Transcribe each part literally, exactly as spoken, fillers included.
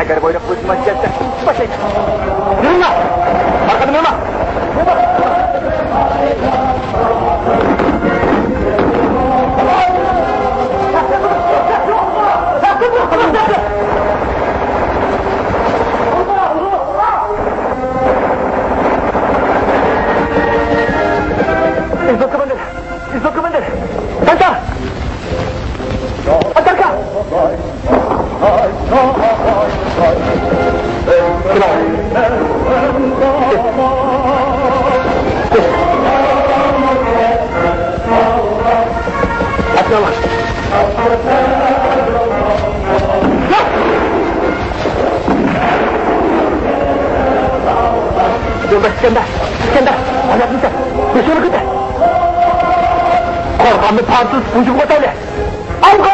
ئەگەر بۇيرۇق بۇيرۇلماس گەپتە باشلايمىز. يۈرۈڭلار! ئارقىدىن ماڭا! ئىزۋوكوماندىر! ئىزۋوكوماندىر! سانتار! سانتاركا! يولداش ئىسكەندەر! ئىسكەندەر! ئاياغنى كۆتەر! بېشىڭنى كۆتەر! قورغاننى پارتلىتىپ ھۇجۇمغا ئۆتەيلى! ئالغا!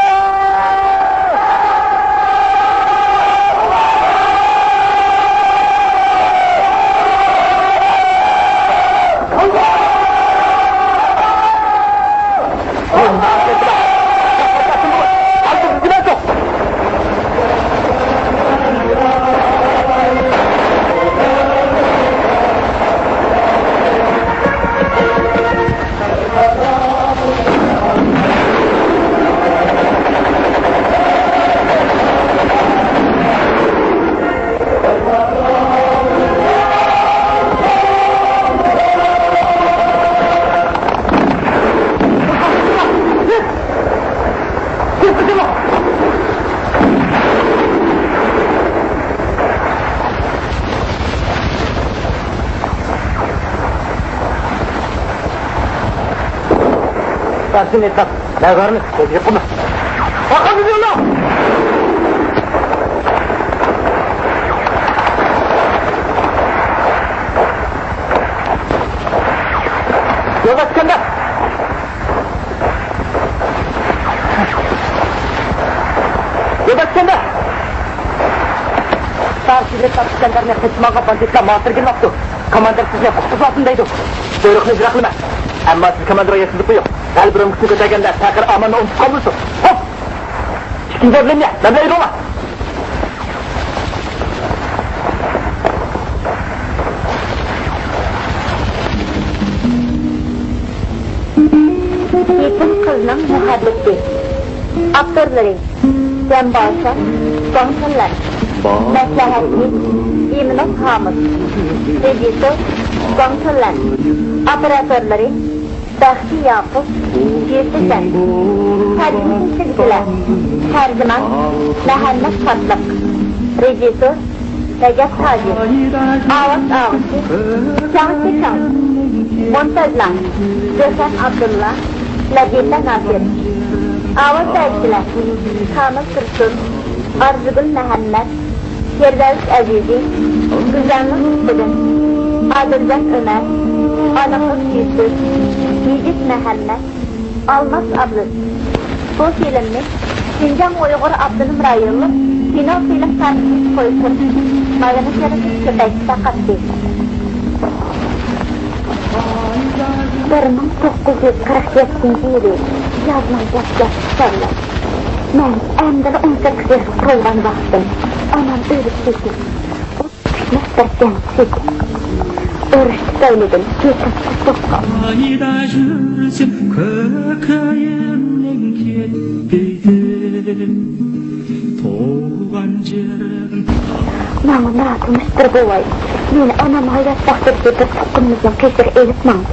تەرسىنى ئېيتسام، نەزەرنى كۆزگە قىلما. ئارقامدىن يوللا! يولداش ئىسكەندەر! يولداش ئىسكەندەر! شارشىلىق ئىسكەندەرنى قېچىپ ماڭغان باندىتلار ماڭا تىرگىنلەپتۇ. كوماندىر سىزنى قۇتقۇزۇۋاتىمەن دەيدۇ. بۇيرۇقنى ئىجرا قىلىمەن. ئەمما سىز كوماندىرغا يەتكۈزۈپ قويۇڭ. غەلىبە رامكىسىنى كۆتەرگەندە پەقىر ئاماننى ئۇنتۇپ قالمىسۇن. خوپ! ئىككىنچى ئورۇننى مەن بىلەن ئېلىڭلار. يېتىم قىزنىڭ مۇھەببىتى. ئاپتورلىرى: جەمباشا، گۇاڭ تۇنلەن. مەسلىھەتچى: ئىمىنوف ھامۇس. رېژىسسور: گۇاڭ تۇنلەن. ئوپېراتورلىرى: بەختى ياقۇپ، يۈسۈپجان. تەرجىمىچى سىزگىلەر. تەرجىمان: مەھەممەت شاتلىق. رېژىسسور: رەجەپ تاجى. ئاۋاز ئاغۇچى: چاڭ چىچاڭ. مونتاژلار: جوسەن ئابدۇللا، لەتىپە ناسىر. ئاۋاز بەرگۈچىلەر: كامىل تۇرسۇن، ئارزۇگۈل مەھەممەت، فىردەۋس ئەزىزى، گۈزەلنۇر ئىسمىدىن، ئادىلجان ئۆمەر، ئانىقۇش يۈسۈپ، يىگىت مەھەممەت، ئالماس ئابلىز. بۇ فىلىمنى شىنجاڭ ئۇيغۇر ئاپتونوم رايونلۇق كىنو فىلىم سەنئىتى قويۇشتۇرۇش ماگنىت يارىتىش كۆپەيتىش تارقاتتى. بىر مىڭ توققۇز يۈز قىرىق يەتتىنچى يىلى يازنىڭ دەسلەپكى چاغلىرى. مەن ئەمدىلا ئون سەككىز ياشقا تولغان ۋاقتىم. ئانام ئۆلۈپ كېتىپ، ئۇ كۈچلۈك بىر جەڭچى ئىدى. ئۇرۇش تۈپەيلىدىن كېتىپ قالدۇق. قايدا يۈرسەم، كۆكرىكىمنىڭ كېپىدە تۇغقان جېرىم. ماڭا ناتونۇش بىر بوۋاي مېنى ئانام ھايات ۋاقتىدىكى بىر تۇغقىنىمىزنىڭ قېشىغا ئېلىپ ماڭدى.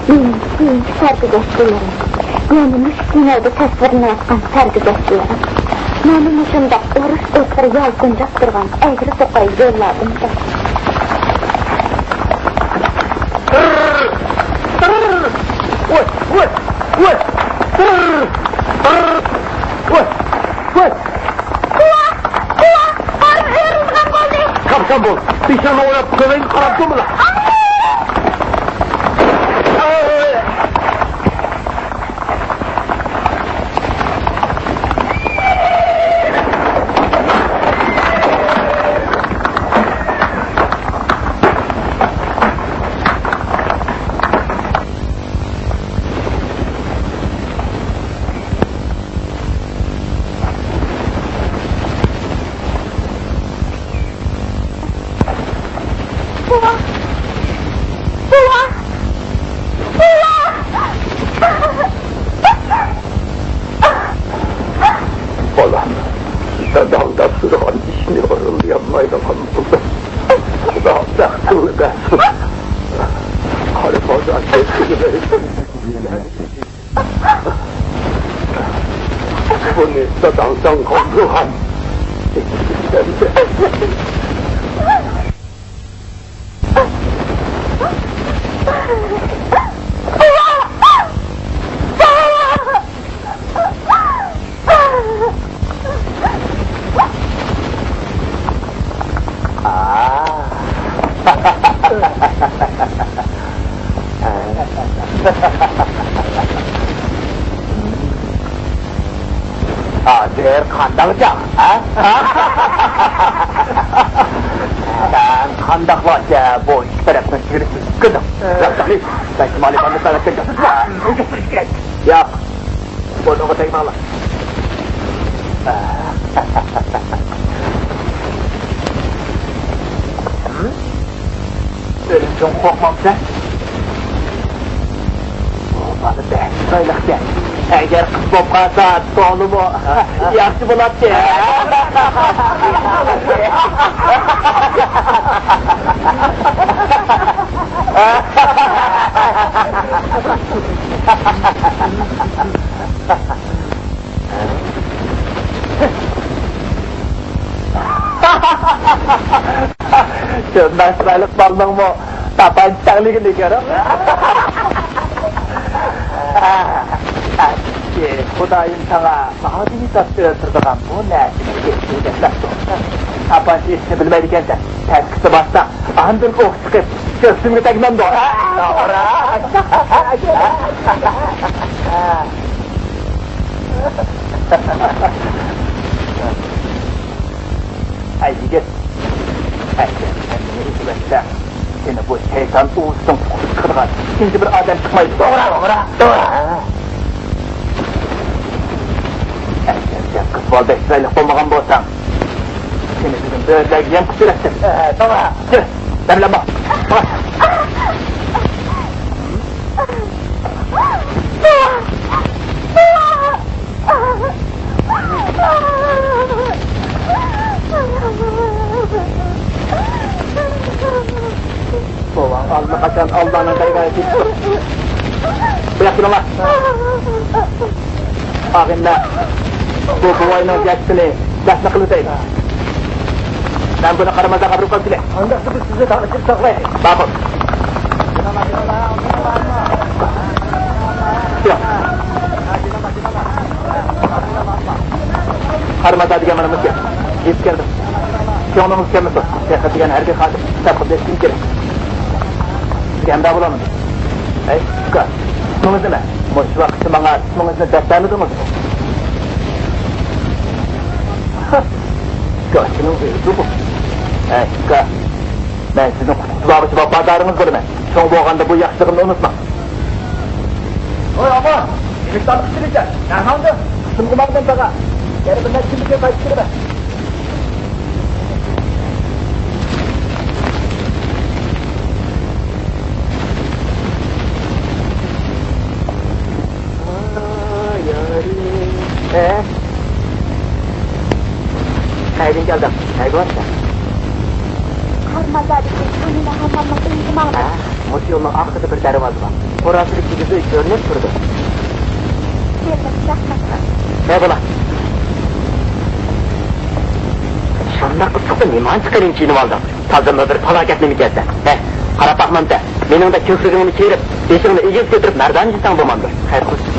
مېنىڭ كېيىنكى سەرگۈزەشتلىرىم، يەنى مۇشۇ كىنودا تەسۋىرلىنىۋاتقان سەرگۈزەشتلىرىم، مانا مۇشۇنداق ئۇرۇش ئوتلىرى يالقۇنجاپ تۇرغان ئەگرى-توقاي يوللاردىن كەچتى. ۋاي، ۋاي، ۋاي! ۋاي، ۋاي! قۇۋا! قۇۋا! قارىم ئېرىلغان بولدى! كاپسان بول! بېشىڭنى ئويناپ، كۆزۈڭگە قاراپ تۇرمىلا! بوۋا! بوۋا! بوۋا! بالام، داداڭ تاپشۇرغان ئىشنى ئورۇنلىيالمايدىغان بولدۇم. خۇدا بەختىڭنى بەرسۇن. قارا بازار كەسكىنى بەرسۇن. بۇنى داداڭ ساڭا قالدۇرغان. ھازىر قانداق جاڭ، ھە؟ سەن قانداقلارچە بۇ ئىككى تەرەپنىڭ چېگرىسىنى تۈزگۈزدۈڭ؟ ياق، بەك شىمالىي باندا تەۋەتكەن. ياق، بۇنىڭغا تەگمەڭلار. ئۆلۈمدىن قورقمامسەن؟ بۇ بالا بەك چىرايلىقكەن. ئەگەر قىز بولۇپ قالسا، تولىمۇ ياخشى بولاتتى. شۇنداق چىرايلىق بالىنىڭمۇ تاپانچا تەڭلىگىنى كۆرۈڭ. خۇدايىم ساڭا ماڭا بىھېساب ئۆلتۈرىدىغان بۇ نەرسىنى ئېيتتى دەپ مەختۇم. تاپانچا ئېتىشنى بىلمەيدىكەنسەن. تەپكىسى باسسا، ئاندىن ئوق چىقىپ، كۆكسۈمگە تەگمەمدۇ؟ توغرا. ھەي يىگىت، ئەگەر سەن مېنى ئېتىۋەتسەڭ، سېنى بۇ شەيتان ئۇۋىسىدىن قۇتقۇزۇپ چىقىدىغان ئىككىنچى بىر ئادەم چىقمايدۇ. توغرا، توغرا، توغرا. ئەگەر سەن قىز بالىدەك چىرايلىق بولمىغان بولساڭ، سېنى بۈگۈن بۆرىلەرگە يەم قىلىپ بېرەتتىم. توغرا. يۈر، مەن بىلەن بار. بوۋاڭ ئاللىقاچان ئاللانىڭ دەرگاھىغا كېتىپتۇ. بۇياققا كېلىڭلار. ئاغىنىلەر، بۇ بوۋاينىڭ جەسىتىنى دەپنە قىلىۋېتەيلى. مەن بۇنى قاراماتلارغا ئاپىرىپ قويۇپ كېلەي. ئانداقتا بىز سىزنى تارتىپ ساقلايلى. ماقۇل. ياق. قارىماتا دېگەن مانا مۇشۇ. يېتىپ كەلدىم. كۆڭلىڭىز كەلمىسۇن. تېخى دېگەن ھەربىي خادىم سەپقا بېسىشىم كېرەك. سىزگە ھەمراھ بولامدۇ؟ ھەي، ئۇكا، ئىسمىڭىز نېمە؟ مۇشۇ ۋاقىتتا ماڭا ئىسمىڭىزنى دەپ بەرمىدىڭىزمۇ؟ ئۇكا، شۇنىڭ ئۆزى بۇ. ھەي، ئۇكا، مەن سىزنىڭ قۇتقۇزۇپ ئالغۇچى ۋاپادارىڭىز بولىمەن. شۇڭا بولغاندا بۇ ياخشىلىقىمنى ئۇنتۇماڭ. ۋاي ئامان، ئېلىشتانلىق كىشىلىككەن. نەرساڭدۇ؟ قىسىمغا ماڭدىم تاغا. يەنە بىر نەچچە كۈندىن كېيىن قايتىپ كېلىمەن. ھە؟ قەيەردىن كەلدىڭ؟ قەيەرگە بارىسەن؟ قارىماتادىكى ھە، مۇشۇ يولنىڭ ئارقىسىدا بىر دەرۋازا بار. قورۇسىدا كىگىز ئۆي كۆرۈنۈپ تۇرىدۇ. ھە، بولا. شۇنداق ئىسسىقتا نېمانچە قېنىڭ كىيىنىۋالدىڭ؟ تازىمۇ بىر پالاكەت نېمىكەنسەن. ھە، قاراپ باقمامسەن. مېنىڭدەك كۆكرىكىڭنى كېرىپ، بېشىڭنى ئېگىز كۆتۈرۈپ مەردانە يۈرسەڭ بولمامدۇ؟ خەير قىلسۇن.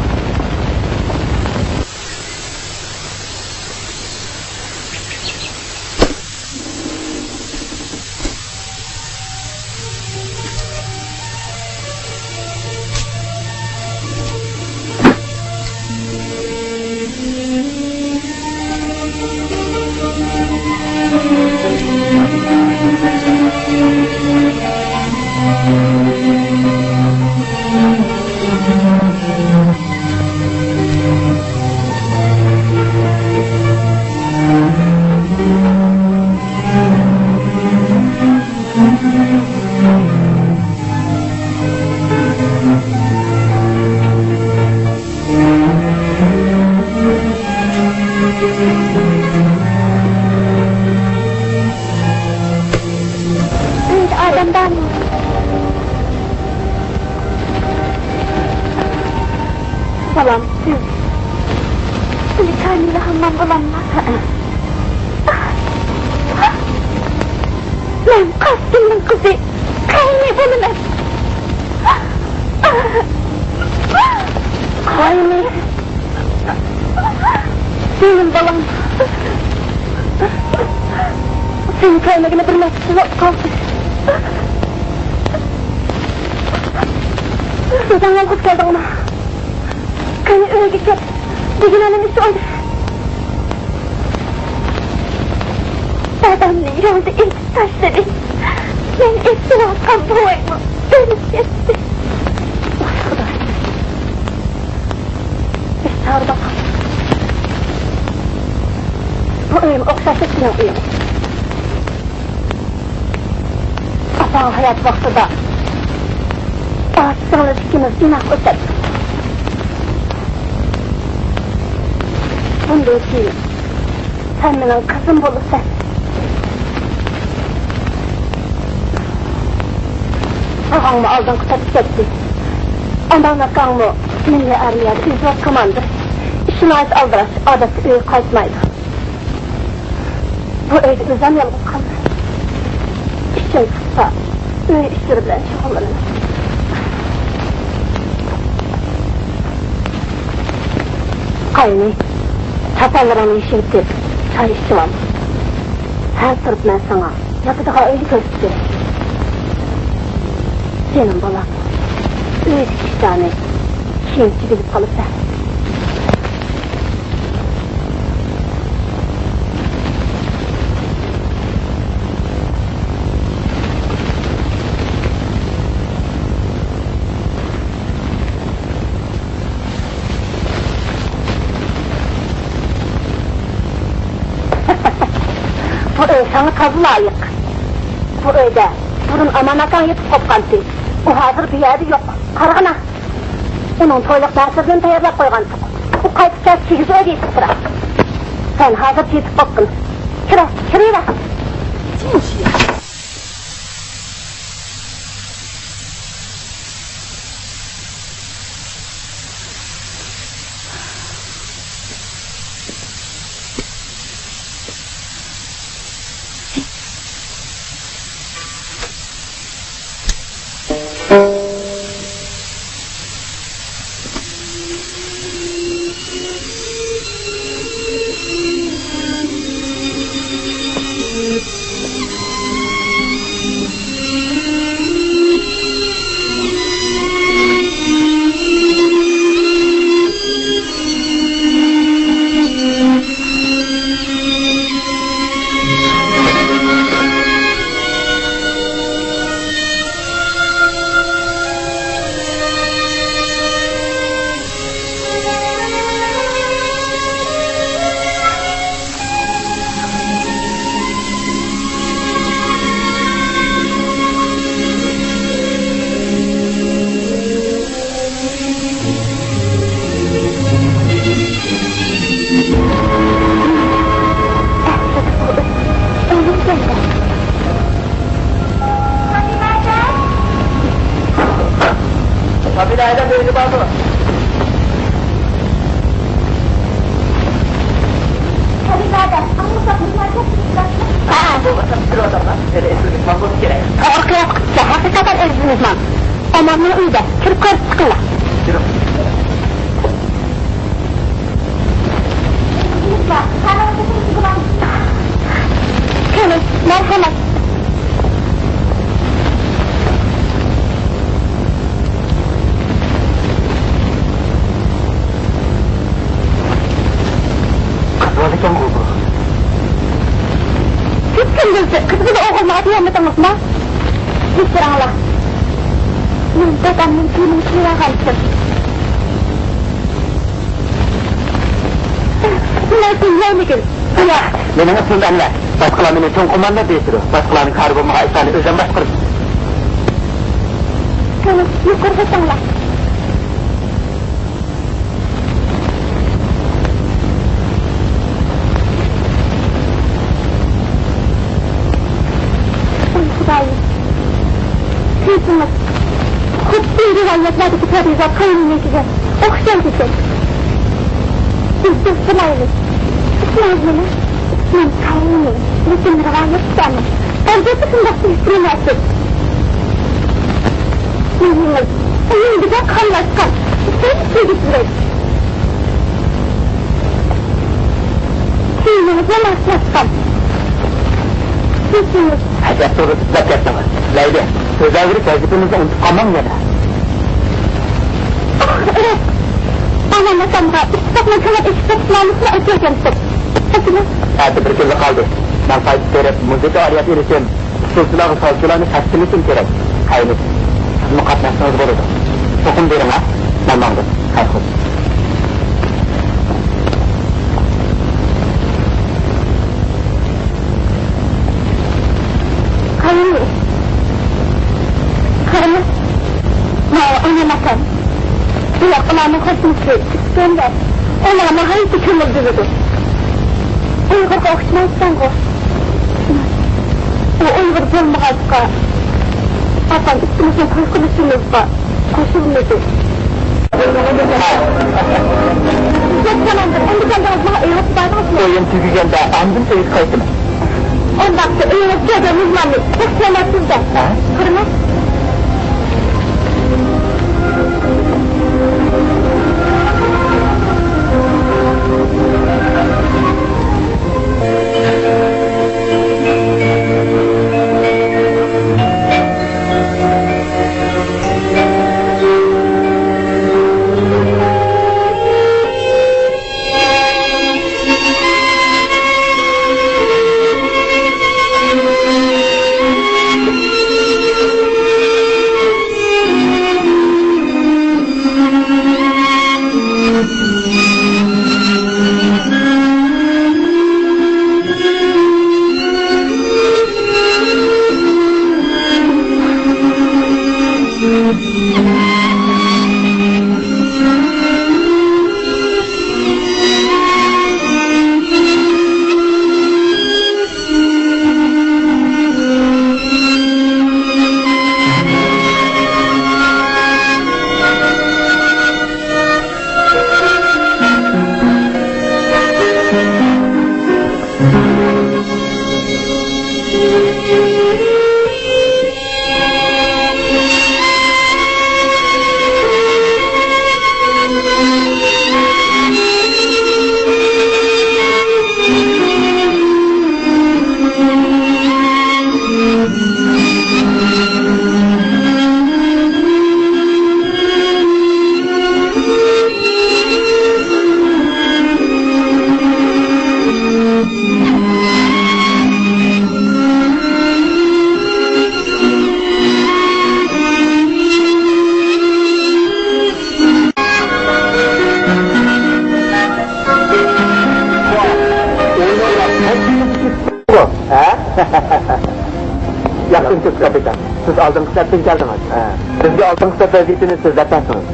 ئۆيدە ئادەم بارمۇ؟ بالام، سىز، سىلى كامىلە ھاممام بولامما؟ ھەئە. مەن قاسىمنىڭ قىزى، قاينى بولىمەن. قاينى؟ جېنىم بالام. سېنى كۆرمىگىنى بىر نەچچە يىل بولۇپ قالدى. ئۆزۈڭ يالغۇز كەلدىڭمۇ؟ قېنى ئۆيگە كەل. بۈگۈن ئانام ئىش ئوينا. دادامنى يولدا ئېتىپ تاشلىدى. مەن ئېسىۋاتقان بوۋايمۇ ئۆلۈپ كەتتى. ۋاي خۇدايىم. بىچارە باققان. بۇ ئۆيمۇ ئوخشاشلا سېنىڭ ئۆيۈڭ. ئاپاڭ ھايات ۋاقتىدا ئاچا-سىڭىل ئىككىمىز ئىناق ئۆتەتتۇق. بۇندىن كېيىن سەن مېنىڭ قىزىم بولىسەن. ئاغاڭمۇ ئالدىنقى سەپكە كەتتى. ئامان ئاكاڭمۇ مىللىي ئارمىيەدە ئۆزى كوماندىر. ئىشى ناھايىتى ئالدىراش، ئادەتتە ئۆيگە قايتمايدۇ. بۇ ئۆيدە ئۆزۈم يالغۇز قالىمەن. ئىچىم پۇشسا، ئۆي ئىشلىرى بىلەن شۇغۇللىنىمەن. قاينى، چاپانلىرىڭنى يېشىۋېتىپ، چاي ئىچىۋال. ھە، تۇرۇپ مەن ساڭا ياتىدىغان ئۆينى كۆرسىتىپ بېرەي. جېنىم بالام، ئۆيدىكى ئىشلارنى كېيىنچە بىلىپ قالىسەن. بۇ ئۆي ساڭا تازا لايىق. بۇ ئۆيدە بۇرۇن ئامان ئاكاڭ يېتىپ قوپقانتى. ئۇ ھازىر بۇ يەردە يوق. قارىغىنا. ئۇنىڭ تويلۇق نەرسىلىرىنى تەييارلاپ قويغانتۇق. ئۇ قايتىپ كەلسە كىگىز ئۆيگە يېتىپ تۇرار. سەن ھازىر يېتىپ قوپقىن. كىرە، كىرىۋەر. قابىلە ھەيدەپ بېرىدۇ بارمۇ؟ قابىلە ھەيدەپ، ئاڭلىساق نېمە؟ ھە. بولمىسا پىكىر ئاداملار. يەنە ئېسىل مېھمان بولسا كېرەك. توغرا قىلىۋاتىپسىز، ھەقىقەتەن ئېسىل مېھمان. ئاماننىڭ ئۆيىدە، كىرىپ كۆرۈپ چىقىڭلار. كىرىڭ. قېنى، مەرھەمەت. قىز بالىكەنغۇ بۇ. سىز كىم بىلسە، قىز بالا ئوغۇلنى ئاتىيالمىدىڭىزمۇ؟ كەچۈرۈڭلار. مەن دادامنىڭ كىيىمىنى كىيىۋالغانتىم. مەن سىزنى ئەينىگىن. مېنىڭ ئىسمىم ئەنۋەر. باشقىلار مېنى چوڭ قوماندان دېيىشىدۇ. باشقىلارنىڭ كارى بولمىغان ئىشلارنى ئۆزۈم باشقۇرىمەن. قېنى، يۇقىرىغا چىقىڭلار. ۋاي خۇدايىم، كۆزىڭىز خۇددى رىۋايەتلەردىكى پەرىزات قەۋمىنىڭكىگە ئوخشايدىكەن. بىز دوست بولايلى. ئىسمىڭىز نېمە؟ مەن قەينى، لېكىن رىۋايەتتە ئەمەس. ئەلۋەتتە شۇنداق دېيىشكە مۇناسىپ. مېنىڭ ئۆيۈمدىكى قاملاشقان ئىككى يىگىتلىك. كىيىمىڭىزنى ماسلاشقان. كېچىڭىز. ئەجەب توغرا سۆزلەپ كەتتىڭىز. لەيلى، سۆزلەۋېرىپ ۋەزىپىمىزنى ئۇنتۇپ قالماڭ يەنە. ئاھ، ئۇرۇپ. ئانام ئاتامغا ئىتتىپاقنىڭ كۆڭۈل ئېچىپ بېرىشنامىسىنى ئەكەلگەنتىم. ئەكىلىڭ. ئەتە بىر كۈنلا قالدى. مەن قايتىپ بېرىپ، مۇزىكا ئالىيەت ئېلىشىم، ئۇسسۇلچىلارغا سازچىلارنى تەپسىلىيىشىم كېرەك. قەينى، سىزمۇ قاتناشسىڭىز بولىدۇ. چوقۇم بېرىڭ ھە. مەن ماڭدىم. خەير خوش. قەينى. قېنى، ماۋۇ ئانام ئاتام. بۇلار ئۇلارنىڭ خوتۇنى ئىكەن دەپ، ئۇلار ناھايىتى كۆڭۈل بۆلىدۇ. ئۇيغۇرغا ئوخشىمايسەنغۇ. ئۇ ئۇيغۇر بولمىغاچقا، ئاپام ئىككىمىزنىڭ توي قىلىشىمىزغا قوشۇلمىدى. تويۇم تۈگىگەندە ئاندىن ئۆيگە قايتىمەن. ئۇنداقتا ئۆيىڭىزگە كەلگەن مېھماننى بەك سۆيمەپسىز-دە. ھە؟ قارىماڭ. ھە؟ ياخشىمۇسىز، كاپىتان؟ سىز ئالدىنقى سەپتىن كەلدىڭىز. ھە. بىزگە ئالدىنقى سەپ ۋەزىپىنى سۆزلەپ بەرسىڭىز.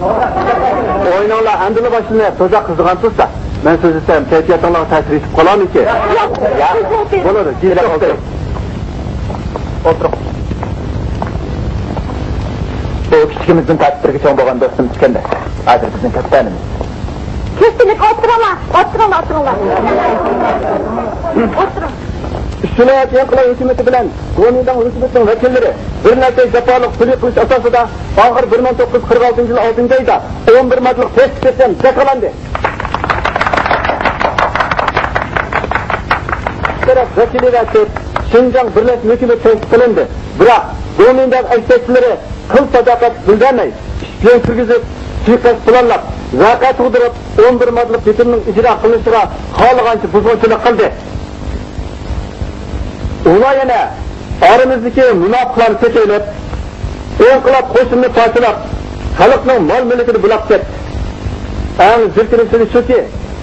ئويۇنۇڭلار ئەمدىلا باشلىنىپ، تۇزاق قىزىغان تۇرسا. مەن سۆزلىسەم، كەيپىياتىڭلارغا تەسىر يېتىپ قالارمىكىن؟ ياق، ياق. بولىدۇ، جىددىي ئولتۇرۇڭ. ئولتۇرۇڭ. ئۇ كىچىك ئىككىمىزدىن تارتىپ بىرگە چوڭ بولغان دوستۇم ئىسكەندەر. ھازىر بىزنىڭ كاپىتانىمىز. كۆپچىلىك ئولتۇرۇڭلار، ئولتۇرۇڭلار، ئولتۇرۇڭلار. ئولتۇرۇڭ. ئۈچ ۋىلايەت ئىنقىلاب ھۆكۈمىتى بىلەن گومىنداڭ ھۆكۈمىتىنىڭ ۋەكىللىرى بىر نەچچە جاپالىق سۈلھى قىلىش ئاساسىدا ئاخىر بىر مىڭ توققۇز يۈز قىرىق ئالتىنچى يىل ئالتىنچى ئايدا ئون بىر ماددىلىق تەكلىپ بىلەن جاكارلاندى. ئىككى تەرەپ ۋەكىلى ۋە تۆت شىنجاڭ بىرلەشمە ھۆكۈمىتى تەسىس قىلىندى. بىراق، گومىنداڭ ئەكسىيەتچىلىرى قىل ساداقەت بىلدۈرمەي، ئىشتىن كىرگۈزۈپ، سۇيىقەست پىلانلاپ، ۋەقە تۇغدۇرۇپ، ئون بىر ماددىلىق بىتىمنىڭ ئىجرا قىلىنىشىغا خالىغانچە بۇزغۇنچىلىق قىلدى. ئۇلار يەنە ئارىمىزدىكى مۇناپىقلارنى تېتىۋېلىپ، ئىنقىلاب قوشۇنىنى پارچىلاپ، خەلقنىڭ مال-مۈلكىنى بۇلاپ كەتتى. ئەڭ جىركىنچلىقى شۇكى،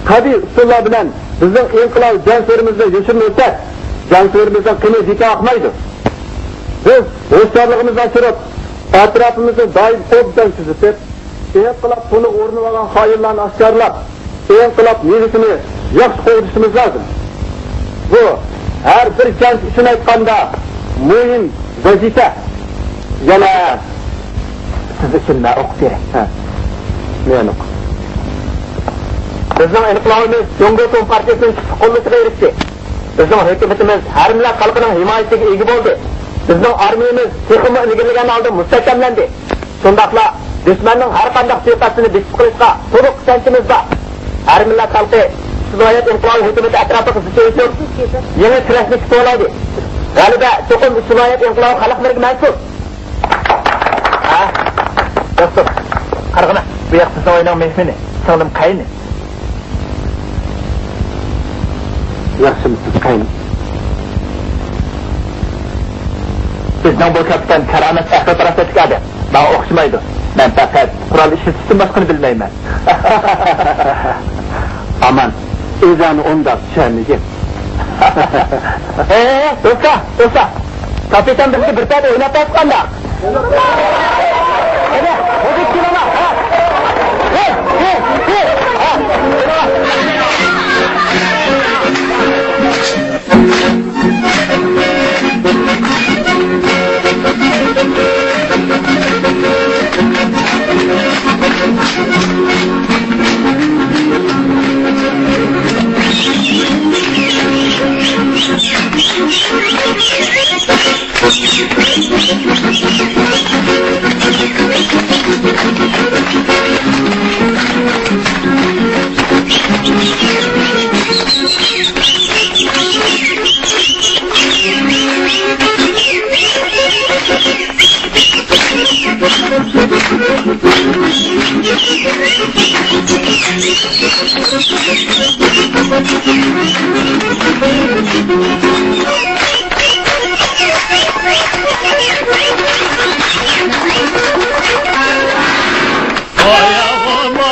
قەبىھ ئۇسۇللار بىلەن بىزنىڭ ئىنقىلاب جەڭچىلىرىمىزنى يوشۇرۇنۇۋەتسەك، جەڭچىلىرىمىزنىڭ قېنى بىكار ئاقمايدۇ. بىز ھوشيارلىقىمىزنى ئاشۇرۇپ، ئەتراپىمىزنى دائىم ئوبدان كۆزىتىپ، ئىنقىلاب تونىغا ئورىنىۋالغان خائىنلارنى ئاشكارىلاپ، ئىنقىلاب مېۋىسىنى ياخشى قوغدىشىمىز لازىم. بۇ ھەر بىر جەڭچى ئۈچۈن ئېيتقاندا مۇھىم ۋەزىپە. يەنە سىز ئۈچۈن مەن ئوقۇپ بېرەي. ھە. مەن ئوقۇ. بىزنىڭ ئىنقىلابىمىز جۇڭگو كومپارتىيىسىنىڭ كۈچلۈك قوللىشىغا ئېرىشتى. بىزنىڭ ھۆكۈمىتىمىز ھەر مىللەت خەلقىنىڭ ھىمايىسىگە ئىگە بولدى. بىزنىڭ ئارمىيىمىز تېخىمۇ ئىلگىرىلىگەن ھالدا مۇستەھكەملەندى. شۇنداقلا دۈشمەننىڭ ھەر قانداق سۇيىقەستىنى بېسىپ قىلىشقا تولۇق ئىشەنچىمىز بار. ھەر مىللەت خەلقى ئىشچى جۇمھۇرىيەت ئىنقىلابى ھۆكۈمىتى ئەتراپىغا زىچ ئۆسۈپ، يېڭى كۈرەشنى كۈتۈۋالايلى. غەلىبە چوقۇم ئىشچى جۇمھۇرىيەت ئىنقىلابى خەلقلىرىگە مەنسۇپ. ھە؟ دوستۇم، قارىغىنا، بۇ ياق بىزنىڭ ئۆينىڭ مېھمىنى، سىڭلىم قەينى. ياخشىمۇسىز، قەينى؟ بىزنىڭ بۇ كاپىتان كارامەت، ئەقىل-پاراسەتلىك ئادەم. ماڭا ئوخشىمايدۇ. مەن پەقەت قورال ئىشلىتىشتىن باشقىنى بىلمەيمەن. ئامان، ئۆزۈڭنى ئۇنداق چۈشەنمىگىن. ئەي، دوستلار، دوستلار! كاپىتان بىزگە بىر پەدە ئويناپ بەرسە قانداق؟ قېنى، ھۇزۇر كېلىڭلار، ھە؟ ھە، ھە، ھە، ھە، كېلىڭلار. ئاياغىما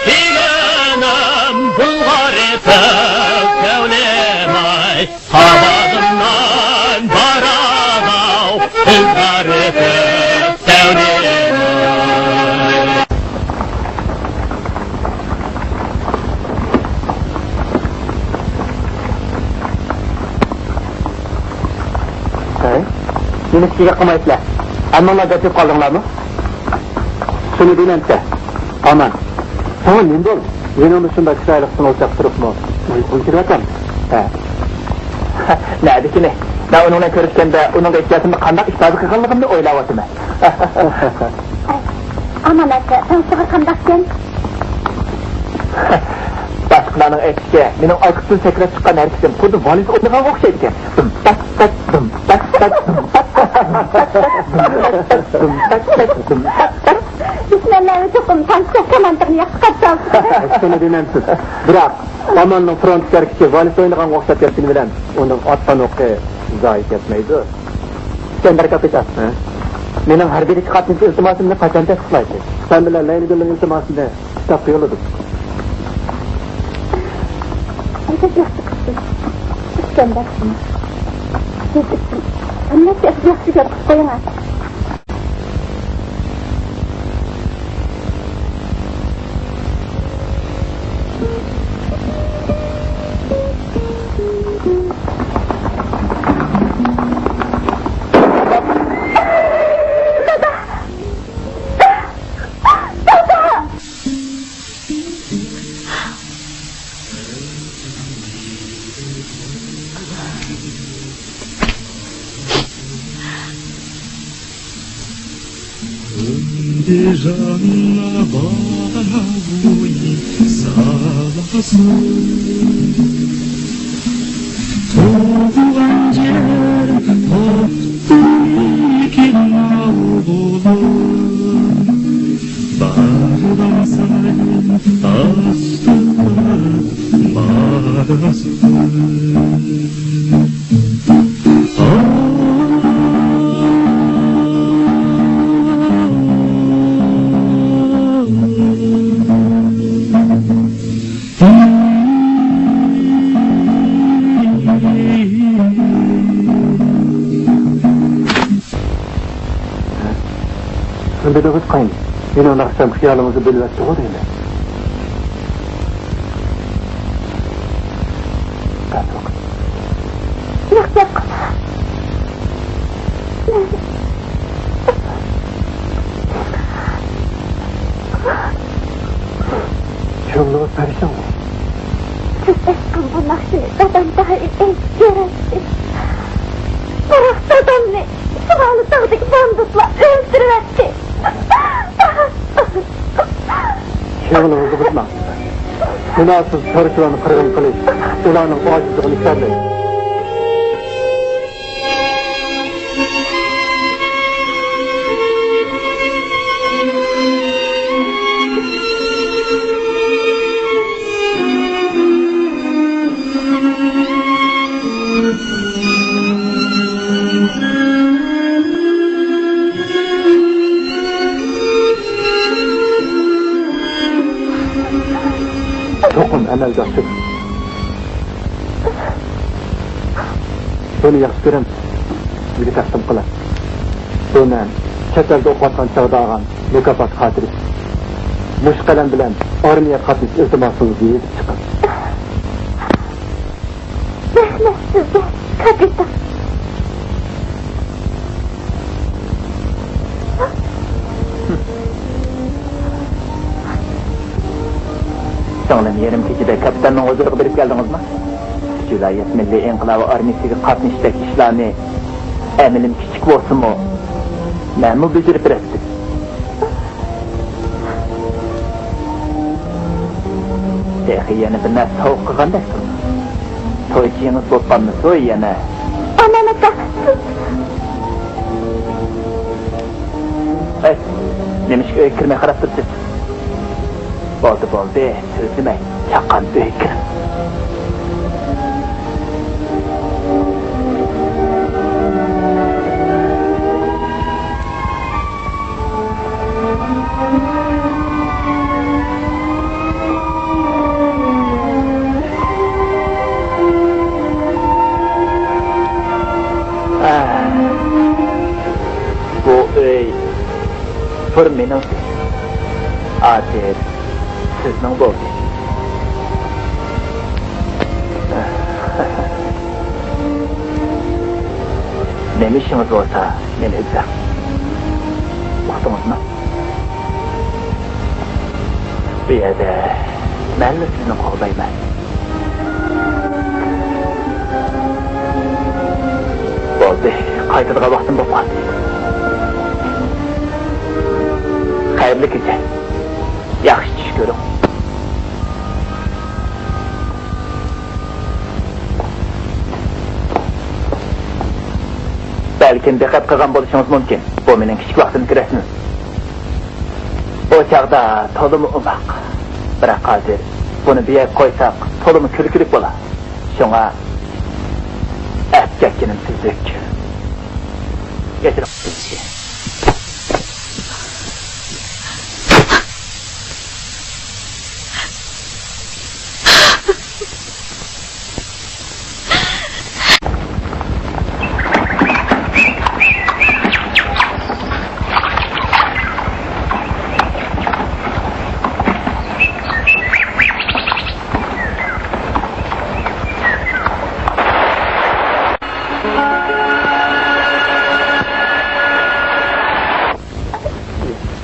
كىيگەنىم بۇلغار ئېتىپ كۆڭلۈم ئاي، قابىغىمدىن بارىدۇ ئىزغار ئېتىپ كۆڭلۈم ئاي. ھەي، نېمە ئىشىكىگە قىلمايسىلەر؟ ھەممىڭلار دەپ قالدىڭلارمۇ؟ شۇنى دېمەمسە، ئامان. ساڭا نېمە بولدى؟ يېنىڭدا شۇنداق چىرايلىق سىڭىلچاق تۇرۇپمۇ ئۇيقۇڭ كېلىۋاتامدۇ؟ ھە. نەدىكىنى؟ مەن ئۇنىڭ بىلەن كۆرۈشكەندە ئۇنىڭغا ئېھتىياتىمنى قانداق ئىپادە قىلغانلىقىمنى ئويلاۋاتىمەن. ئامان ئاكا، تىڭشىغا قانداقكەن؟ باشقىلارنىڭ ئېيتىشىچە، مېنىڭ ئارقىسىدىن سەكرەپ چىققان ھەرىكىتىم خۇددى ۋالىس ئوينىغانغا ئوخشايدىكەن. دۇم تاك تاك، دۇم تاك تاك، دۇم تاك تاك، دۇم تاك تاك، دۇم تاك تاك، دۇم تاك تاك. دۈشمەنلەرگە چوقۇم تانسا كامانتىرنى ياخشى قارشى ئالسا كېرەك. ھېچقىنى دېمەمسىز. بىراق، ئاماننىڭ فرونتتىكى ھەرىكىتى ۋالىس ئوينىغانغا ئوخشاپ كەتكىنى بىلەن ئۇنىڭ ئاتقان ئوقى زايە كەتمەيدۇ. ئىسكەندەر كاپىتان، ھە؟ مېنىڭ ھەربىيلىككە قاتنىشىش ئىلتىماسىمنى قاچان تەستىقلايسىز؟ سەن بىلەن لەيلىگۈلنىڭ ئىلتىماسىنى كىتابقا يوللىدىم. بەك ياخشى قىپسىز، ئىسكەندەر. سىز ئۈچۈن ھەممىسى ياخشى، گەپ قىلىپ قويۇڭ. ئىندىجان باغۇي سالاسى، تۇغۇلغان يېرىم توختىمىكىن ئوغلۇم، بارغان سايىن ئاستىغا ماراستى. سەن دېدىڭىز قاينى، مېنىڭ ناخشام خىيالىڭىزنى بۆلۈۋەتتىغۇ دەيمەن. ياق، ياق. كۆڭلىڭىز پەرىشانمۇ؟ سىز ئېيتقان بۇ ناخشىنى دادام دائىم ئېيتىپ يۈرەتتى. بىراق دادامنى شىمالىي تاغدىكى باندىتلار ئۆلتۈرۈۋەتتى. كۆڭلىڭىزنى بۇزماڭ. گۇناھسىز چارۋىچىلارنى قىرغىن قىلىش ئۇلارنىڭ ئاجىزلىقىنى ئىپادىلەيدۇ. چوقۇم ئەمەلگە ئاشىدۇ. بۇنى ياخشى كۆرەمسىز؟ سىزگە تەقدىم قىلاي. بۇ مەن چەت ئەلدە ئوقۇۋاتقان چاغدا ئالغان مۇكاپات خاتىرىسى. مۇشۇ قەلەم بىلەن ئارمىيەگە قاتنىشىش ئىلتىماسىڭىزنى يېزىپ چىقىڭ. رەھمەت سىزگە، كاپىتان. سىڭلىم، يېرىم كېچىدە كاپىتاننىڭ ھۇزۇرىغا بېرىپ كەلدىڭىزمۇ؟ شۇ ۋىلايەت مىللىي ئىنقىلابى ئارمىيىسىگە قاتنىشىشتەك ئىشلارنى ئەمىلىم كىچىك بولسىمۇ، مەنمۇ بېجىرىپ بېرەتتىم. تېخى يەنە بىر نەرسە سوۋغا قىلغاندەك تۇرىدۇ. تويچىڭىز بولۇپ قالمىسۇن يەنە. ئامان ئاكا. ھەي، نېمىشقا ئۆيگە كىرمەي قاراپ تۇرىسىز؟ بولدى، بولدى، سۆزلىمەي، چاققان ئۆيگە كىرىڭ. بۇ ئۆي بىر مېنىڭكى، ھازىر سىزنىڭ بولدى. نېمە ئىشىڭىز بولسا، مېنى ئىزدەڭ. ئۇقتىڭىزمۇ؟ بۇ يەردە مەنلا سىزنى قوغدايمەن. بولدى، قايتىدىغان ۋاقتىم بولۇپ قالدى. خەيرلىك كېچە. ياخشى چۈش كۆرۈڭ. بەلكىم دىققەت قىلغان بولۇشىڭىز مۇمكىن، بۇ مېنىڭ كىچىك ۋاقتىمدىكى رەسىمىم. ئۇ چاغدا تولىمۇ ئوماق. بىراق ھازىر بۇنى بۇ يەرگە قويساق، تولىمۇ كۈلكىلىك بولار. شۇڭا ئەپ كەتكىنىم تۈزۈك. كەچۈرۈڭ.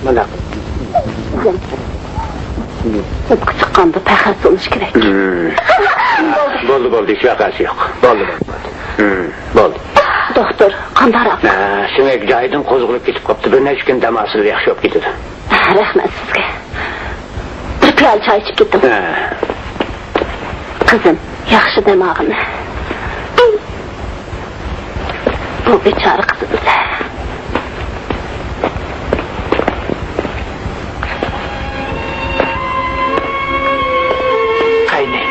مانا. سىرتقا چىققاندا پەخەس بولۇش كېرەك. بولدى، بولدى، ھېچ ۋەقەسى يوق. بولدى، بولدى، بولدى. بولدى. دوختۇر، قان بارام. ھە، سۆڭەك جايىدىن قوزغىلىپ كېتىپ قاپتۇ. بىر نەچچە كۈن دەم ئالسىلا ياخشى بولۇپ كېتىدۇ. رەھمەت سىزگە. بىر پىيالە چاي ئىچىپ كېتىڭ. ھە. قىزىم، ياخشى دەم ئالغىن. بۇ بىچارە قىزىمىز. قەينى،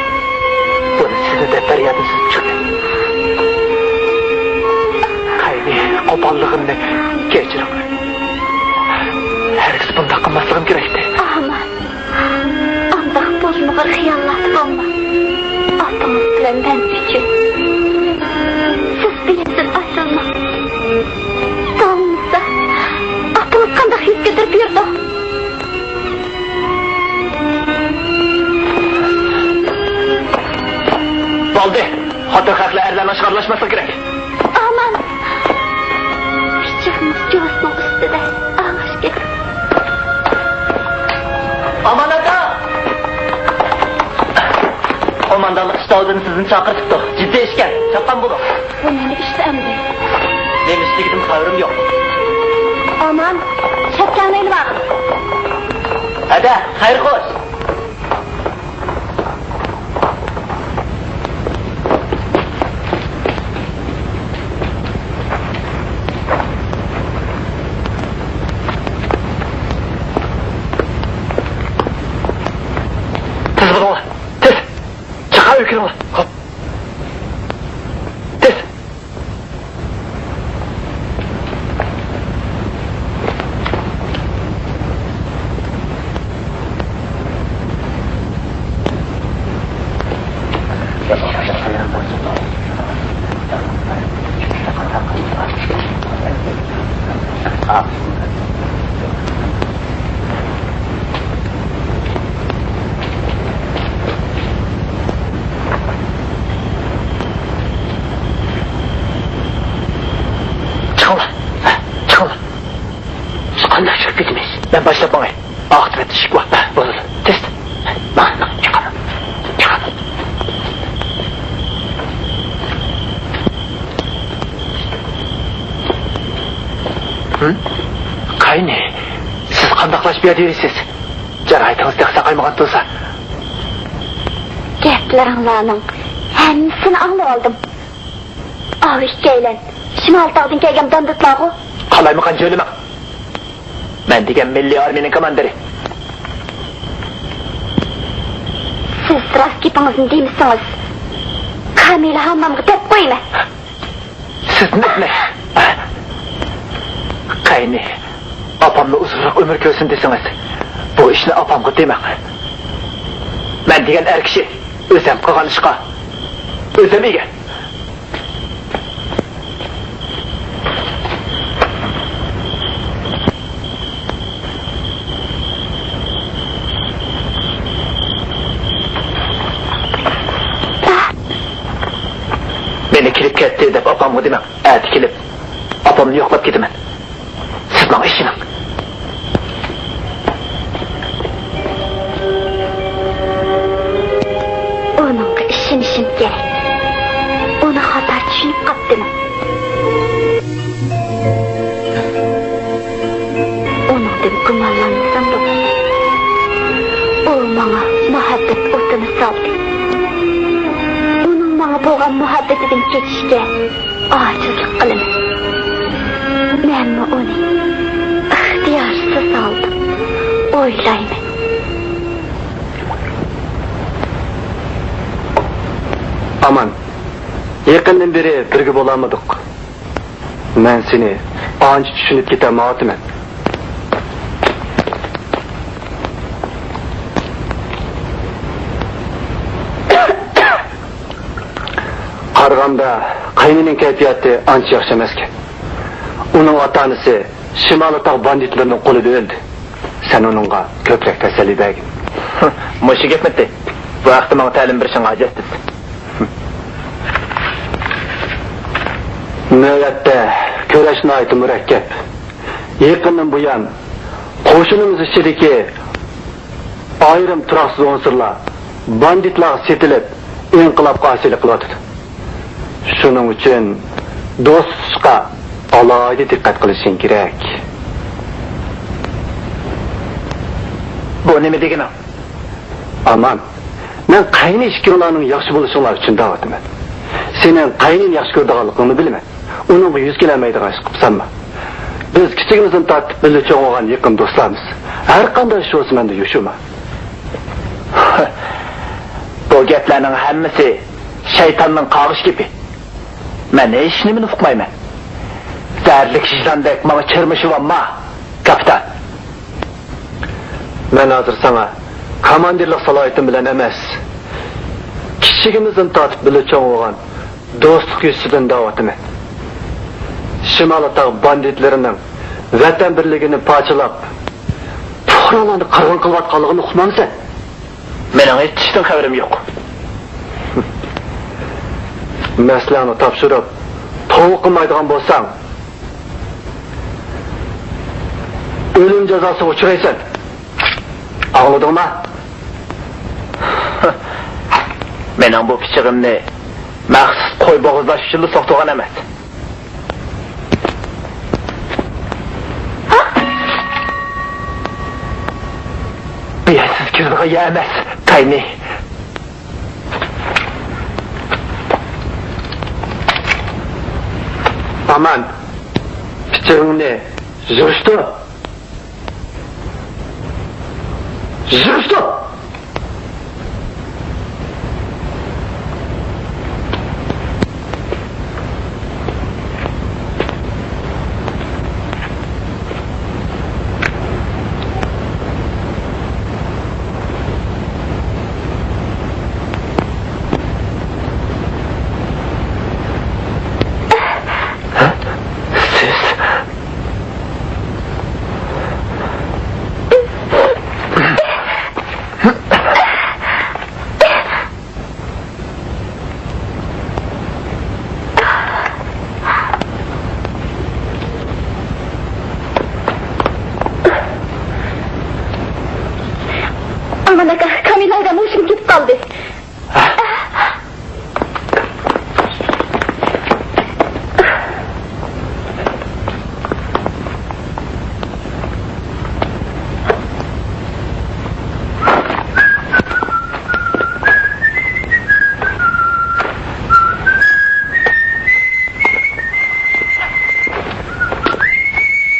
بۇنى سىزنى دەپ پەريادىم سىزىپ چىقتى. قەينى، قوپاللىقىمنى كەچۈرۈڭ. ھەرگىز بۇنداق قىلماسلىقىم كېرەكتى. ئامان. ئانداق بولمىغۇر خىياللاردا بولما. ئاپىڭىز بىلەن مەن ئۈچۈن. سىز بۇ يەردىن ئايرىلماڭ. بولمىسا، ئاپىڭىز قانداق يۈز كۆتۈرۈپ يۈرىدۇ؟ بولدى. خوتۇن خەقلەر ئەرلەرنىڭ ئىشىغا ئارىلاشماسلىقى كېرەك. ئامان! پىچىقىڭىز جوزىنىڭ ئۈستىدە. ئاغاش گەپ. ئامان ئاكا! قوماندانلىق شتابىدىن سىزنى چاقىرتىپتۇ. جىددىي ئىشكەن، چاپقان بولۇڭ. بۇ نېمە ئىشتى ئەمدى؟ نېمە ئىشلىكىدىن خەۋىرىم يوق. ئامان، شەپكەڭنى ئېلىۋالغىن. ھەدە، خەير خوش. تېز بولۇڭلار، تېز! چاققان ئۆيگە كىرىڭلار! خوپ! تېز! چىقىڭلار! ھە، چىقىڭلار! قانداق چىقىپ كېتىمىز؟ مەن باشلاپ ماڭاي. ئاقىۋەتتە ئىشىك بار. ھە، بولىدۇ. تېز. ماڭ، ماڭ، چىقىڭ. چىقىڭ. ھىم؟ قاينى، سىز قانداقلاش بۇ يەردە يۈرىسىز؟ جاراھىتىڭىز تېخى ساقايمىغان تۇرسا. گەپلىرىڭلارنىڭ ھەممىسىنى ئاڭلىۋالدىم. ئاۋۇ ئىككىيلەن شىمال تاغدىن كەلگەن باندىتلارغۇ؟ قالايمىقان جۆيلىمەڭ. مەن دېگەن مىللىي ئارمىيىنىڭ كوماندىرى. سىز راست گېپىڭىزنى دېمىسىڭىز، كامىلە ھاممامغا دەپ قويىمەن. سىزنى دەپمەن. قەينى، ئاپامنى ئۇزۇنراق ئۆمۈر كۆرسۇن دېسىڭىز، بۇ ئىشنى ئاپامغا دېمەڭ. مەن دېگەن ئەر كىشى ئۆزەم قىلغان ئىشقا ئۆزەم ئىگە. مېنى كىرىپ كەتتى دەپ ئاپامغا دېمەڭ. ئەتە كېلىپ ئاپامنى يوقلاپ كېتىمەن. سىز ماڭا ئىشىنىڭ. ئۇنىڭغا ئىشىنىشىم كېرەك. ئۇنى خاتا چۈشىنىپ قاپتىمەن. ئۇنىڭدىن گۇمانلانمىسامدۇ؟ ئۇ ماڭا مۇھەببەت ئوتىنى سالدى. ئۇنىڭ ماڭا بولغان مۇھەببىتىدىن كېچىشكە ئاجىزلىق قىلىمەن. مەنمۇ ئۇنى ئىختىيارسىز ھالدا ئويلايمەن. ئامان، يېقىندىن بېرى بىرگە بولالمىدۇق. مەن سېنى ئانچە چۈشىنىپ كېتەلمەيۋاتىمەن. قارىغاندا، قاينىنىڭ كەيپىياتى ئانچە ياخشى ئەمەسكەن. ئۇنىڭ ئاتا-ئانىسى شىمالىي تاغ باندىتلىرىنىڭ قولىدا ئۆلدى. سەن ئۇنىڭغا كۆپرەك تەسەللى بەرگىن. مۇشۇ گەپمىتى؟ بۇ ھەقتە ماڭا تەلىم بېرىشىڭ ھاجەتسىز. نۆۋەتتە كۈرەش ناھايىتى مۇرەككەپ. يېقىندىن بۇيان قوشۇنىمىز ئىچىدىكى ئايرىم تۇراقسىز ئۇنسۇرلار باندىتلارغا سېتىلىپ، ئىنقىلابقا ئاسىيلىق قىلىۋاتىدۇ. شۇنىڭ ئۈچۈن دوست تۇتۇشقا، ئالاھىدە دىققەت قىلىشىڭ كېرەك. بۇ نېمە دېگىنىڭ؟ ئامان، مەن قەينى ئىككىڭلارنىڭ ياخشى بولۇشۇڭلار ئۈچۈن دەۋاتىمەن. سېنىڭ قەينىنى ياخشى كۆرىدىغانلىقىڭنى بىلىمەن. ئۇنىڭغا يۈز كېلەلمەيدىغان ئىش قىلىپ سانما. بىز كىچىكىمىزدىن تارتىپ بىللە چوڭ بولغان يېقىن دوستلارمىز. ھەر قانداق ئىش بولسا مەندىن يوشۇرما. بۇ گەپلەرنىڭ ھەممىسى شەيتاننىڭ قاغىش گېپى. مەن ھېچنېمىنى ئۇقمايمەن. زەھەرلىك ۋىجداندەك ماڭا چىرمىشىۋالما، كاپىتان. مەن ھازىر ساڭا كاماندىرلىق سالاھىيىتىم بىلەن ئەمەس، كىچىكىمىزدىن تارتىپ بىللە چوڭ بولغان دوستلۇق يۈزىسىدىن دەۋاتىمەن. شىمالىي تاغ باندىتلىرىنىڭ ۋەتەن بىرلىكىنى پارچىلاپ، پۇقرالارنى قىرغىن قىلىۋاتقانلىقىنى ئۇقمامسەن؟ مېنىڭ ھېچ ئىشتىن خەۋىرىم يوق. مەسىلەڭنى تاپشۇرۇپ، توۋا قىلمايدىغان بولساڭ، ئۆلۈم جازاسىغا ئۇچرايسەن. ئاڭلىدىڭما؟ مېنىڭ بۇ پىچىقىمنى مەخسۇس قوي بوغۇزلاش ئۈچۈنلا سوقتۇرغان ئەمەس. بۇ يەر سىز كىرىدىغان يەر ئەمەس، قەينى. ئامان، پىچىقىڭنى يىغىشتۇر. يىغىشتۇر! سىز ئامان ئاكا، كامىلە ئايدا ماشىنا كېتىپ قالدى.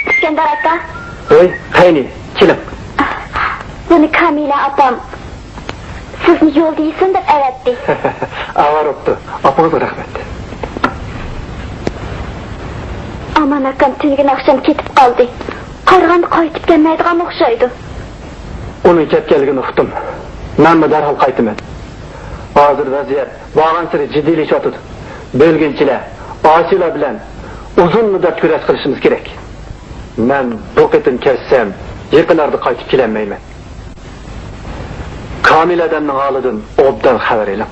ئىسكەندەر ئاكا. ۋوي، قەينى، كېلىڭ. بۇنى كامىلە ئاپام سىزنى يولدا يېسۇن دەپ ئەۋەتتى. ئاۋارە بوپتۇ. ئاپىڭىزغا رەھمەت. ئامان ئاكام تۈنۈگۈن ئاخشام كېتىپ قالدى. قارىغاندا قايتىپ كەلمەيدىغان ئوخشايدۇ. ئۇنىڭ كەتكەنلىكىنى ئۇقتۇم. مەنمۇ دەرھال قايتىمەن. ھازىر ۋەزىيەت بارغانسېرى جىددىيلىشىۋاتىدۇ. بۆلگۈنچىلەر، ئاسىيلار بىلەن ئۇزۇن مۇددەت كۈرەش قىلىشىمىز كېرەك. مەن بۇ قېتىم كەتسەم، يېقىن ئارىدا قايتىپ كېلەلمەيمەن. كامىل ئادەمنىڭ ھالىدىن ئوبدان خەۋەر ئېلىڭ.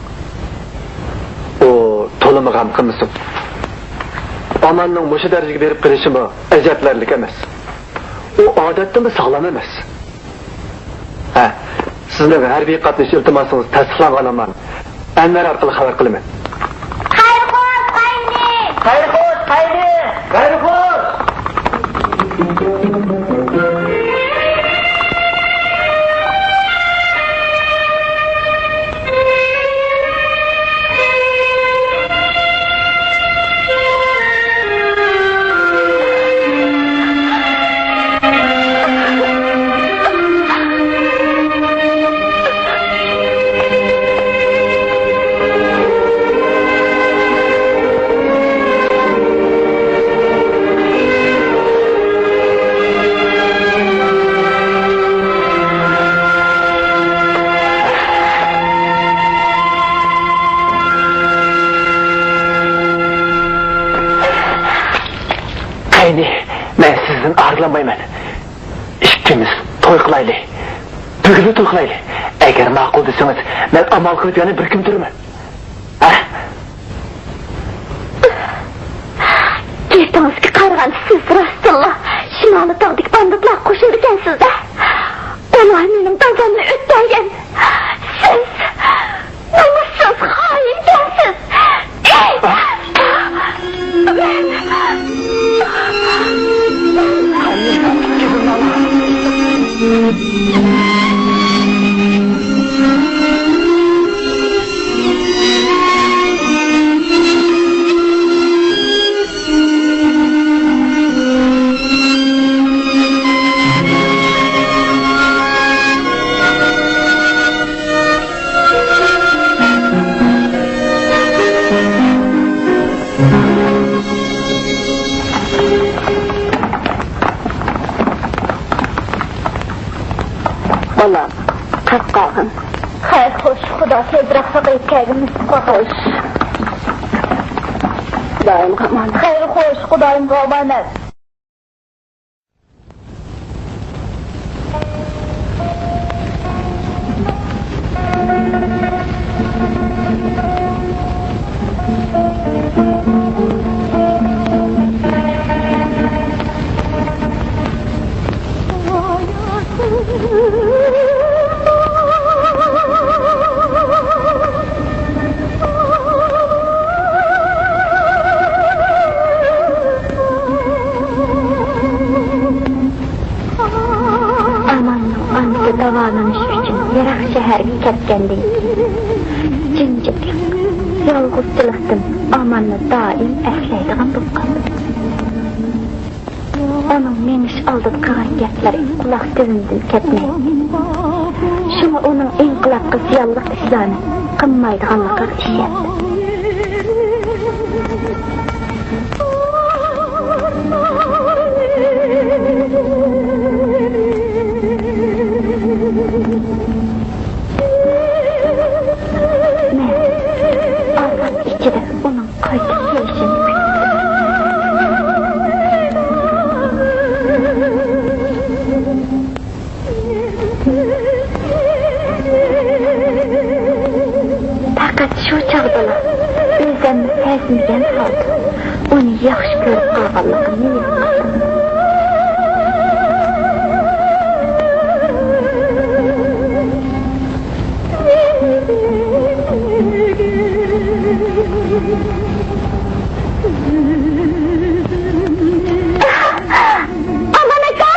ئۇ تولىمۇ غەم قىلمىسۇن. ئاماننىڭ مۇشۇ دەرىجىگە بېرىپ قېلىشىمۇ ئەجەبلىنەرلىك ئەمەس. ئۇ ئادەتتىنمۇ ساغلام ئەمەس. ھە، سىزنىڭ ھەربىي قاتنىشىش ئىلتىماسىڭىز تەستىقلانغان ئامان ئەنۋەر ئارقىلىق خەۋەر قىلىمەن. خەير-خوش، قاينى! خەير-خوش، قاينى! خەير-خوش! قېنى، مەن سىزدىن ئايرىلالمايمەن. ئىككىمىز توي قىلايلى. بۈگۈنلا توي قىلايلى. ئەگەر ماقۇل دېسىڭىز، مەن ئامال قىلىپ يەنە بىر كۈن تۇرىمەن. ھە؟ گېپىڭىزگە قارىغاندا، سىز راستتىنلا شىمالىي تاغدىكى باندىتلارغا قوشۇلىدىكەنسىز-دە. ئۇلار مېنىڭ دادامنى ئۆلتۈرگەن. سىز نومۇسسىز خائىنكەنسىز. مەن، بالام، قاقاغىن. خەير، خوش، خۇدا تېزرەك ساقىيىپ كەلگىن. خوش. خۇدايىمغا ئامانەت. خەير، خوش، خۇدايىمغا ئامانەت. ئاماننىڭ ئانىسى داۋالىنىش ئۈچۈن يىراق شەھەرگە كەتكەندىن كېيىن، جىمجىتلىق، يالغۇزچىلىقتىن ئاماننى دائىم ئەسلەيدىغان بولۇپ قالدى. ئۇنىڭ مېڭىش ئالدىدا قىلغان گەپلىرى قۇلاق تۈۋىدىن كەتمەيتتى. شۇڭا ئۇنىڭ ئىنقىلابقا زىيانلىق ئىشلارنى قىلمايدىغانلىقىغا ئىشەندى. مەن ئازاب ئىچىدە ئۇنىڭ قايتىپ كېلىشىنى كۈتتۈم. پەقەت شۇ چاغدىلا ئۆزۈمنى سەزمىگەن ھالدا ئۇنى ياخشى كۆرۈپ قالغانلىقىمنى ھېس قىلدىم. ئامان ئاكا!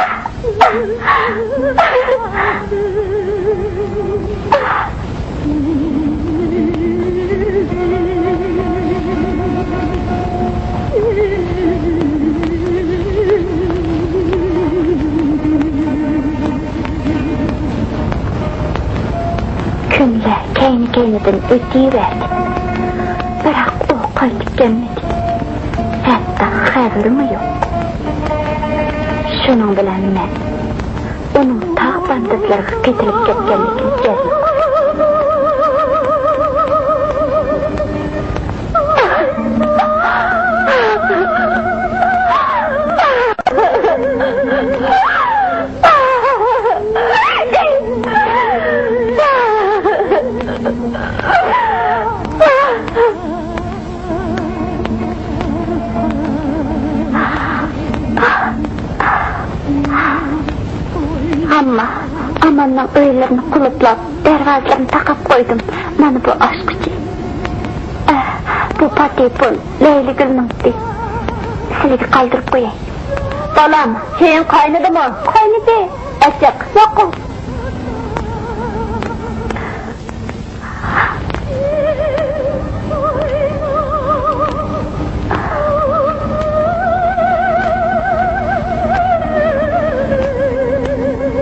كۈنلەر كەينى-كەينىدىن ئۆتۈۋەردى. بىراق ئۇ قايتىپ كەلمىدى. ھەتتا خەۋىرىمۇ يوق. شۇنىڭ بىلەن مەن ئۇنىڭ تاغ پانتېتلىرىغا قېتىلىپ كەتكەنلىكىنى جەزم قىلدىم. ئەمما ئاماننىڭ ئۆيلىرىنى قۇلۇپلاپ، دەرۋازىلىرىنى تاقاپ قويدۇم. مانا بۇ ئاچقۇچى. ئە، بۇ پاتېپون، لەيلىگۈلنىڭكى. سىلىگە قالدۇرۇپ قوياي. بالام، چېيىڭ قاينىدىمۇ؟ قاينىدى. ئەچىق، ماقۇل.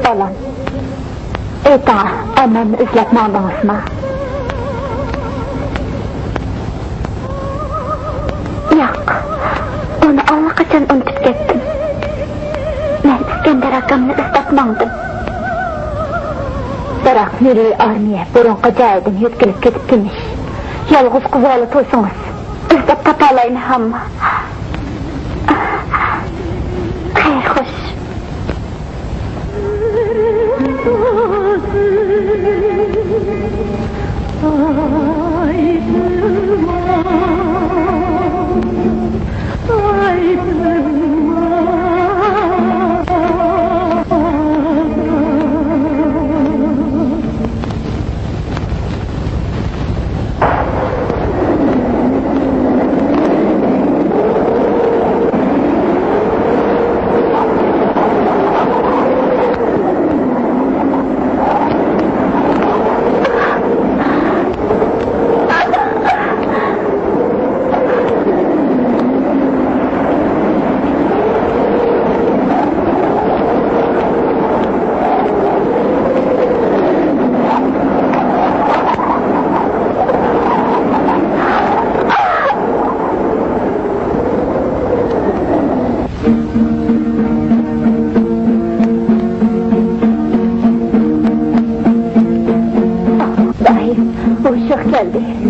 بالام، ئېيتىڭا، ئاماننى ئىزدەپ ماڭدىڭىزمۇ؟ ياق، ئۇنى ئاللىقاچان ئۇنتۇپ كەتتىم. مەن ئىسكەندەر ئاكامنى ئىزدەپ ماڭدىم. بىراق مىللىي ئارمىيە بۇرۇنقى جايىدىن يۆتكىلىپ كېتىپ تىنچ. يالغۇز قىزىۋالا تۇرسىڭىز، ئىزدەپ تاپالايمەن ھەمما. خەير، خوش.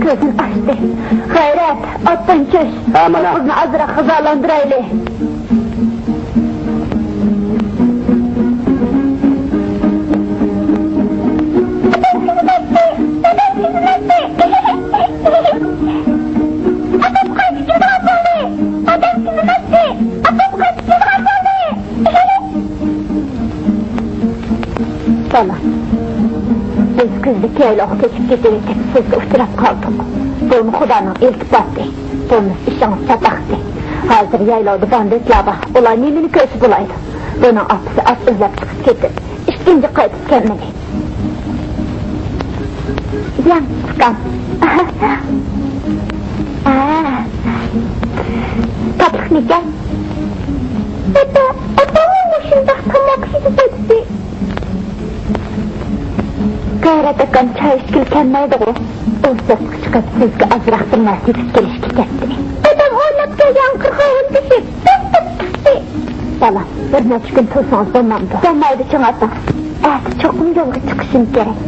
كۆزىنى ئاچتى. غەيرەت، ئاتتىن چۈش. ھە، مانا. قىزنى ئازراق غىزالاندۇرايلى. بالا، بىز كۈزدە كەيلىگە كۆچۈپ كېتىۋېتىپ، سىزگە ئۇچراپ قالدۇق. بۇمۇ خۇدانىڭ ئىلتىپاتى، بولمىسا ئىشىڭىز چاتاقتى. ھازىر يايلاۋدا باندىتلار بار، ئۇلار نېمىنى كۆرسە بولايدۇ. بۇنىڭ ئاپىسى ئات ئىزدەپ چىقىپ كېتىپ، ئىككىنچى قايتىپ كەلمىدى. يەڭ، ئۇكام. ھە. تاتلىقمىكەن؟ ئاتا، ئاپاممۇ مۇشۇنداق تاماق يېدى دەيتتى. غەيرەت ئاكام چاي ئىچكىلى كەلمەيدىغۇ. ئۇ سىرتقا چىقىپ، سىزگە ئازراق بىر نەرسە يېتىپ كېلىشكە كەتتى. دادام ئويناپ كەلگەن قىرغاۋۇل بېشى توختاپ چىقتى. بالام، بىر نەچچە كۈن تۇرسىڭىز بولمامدۇ؟ بولمايدۇ، چىڭ ئاتا. ئەتە چوقۇم يولغا چىقىشىم كېرەك.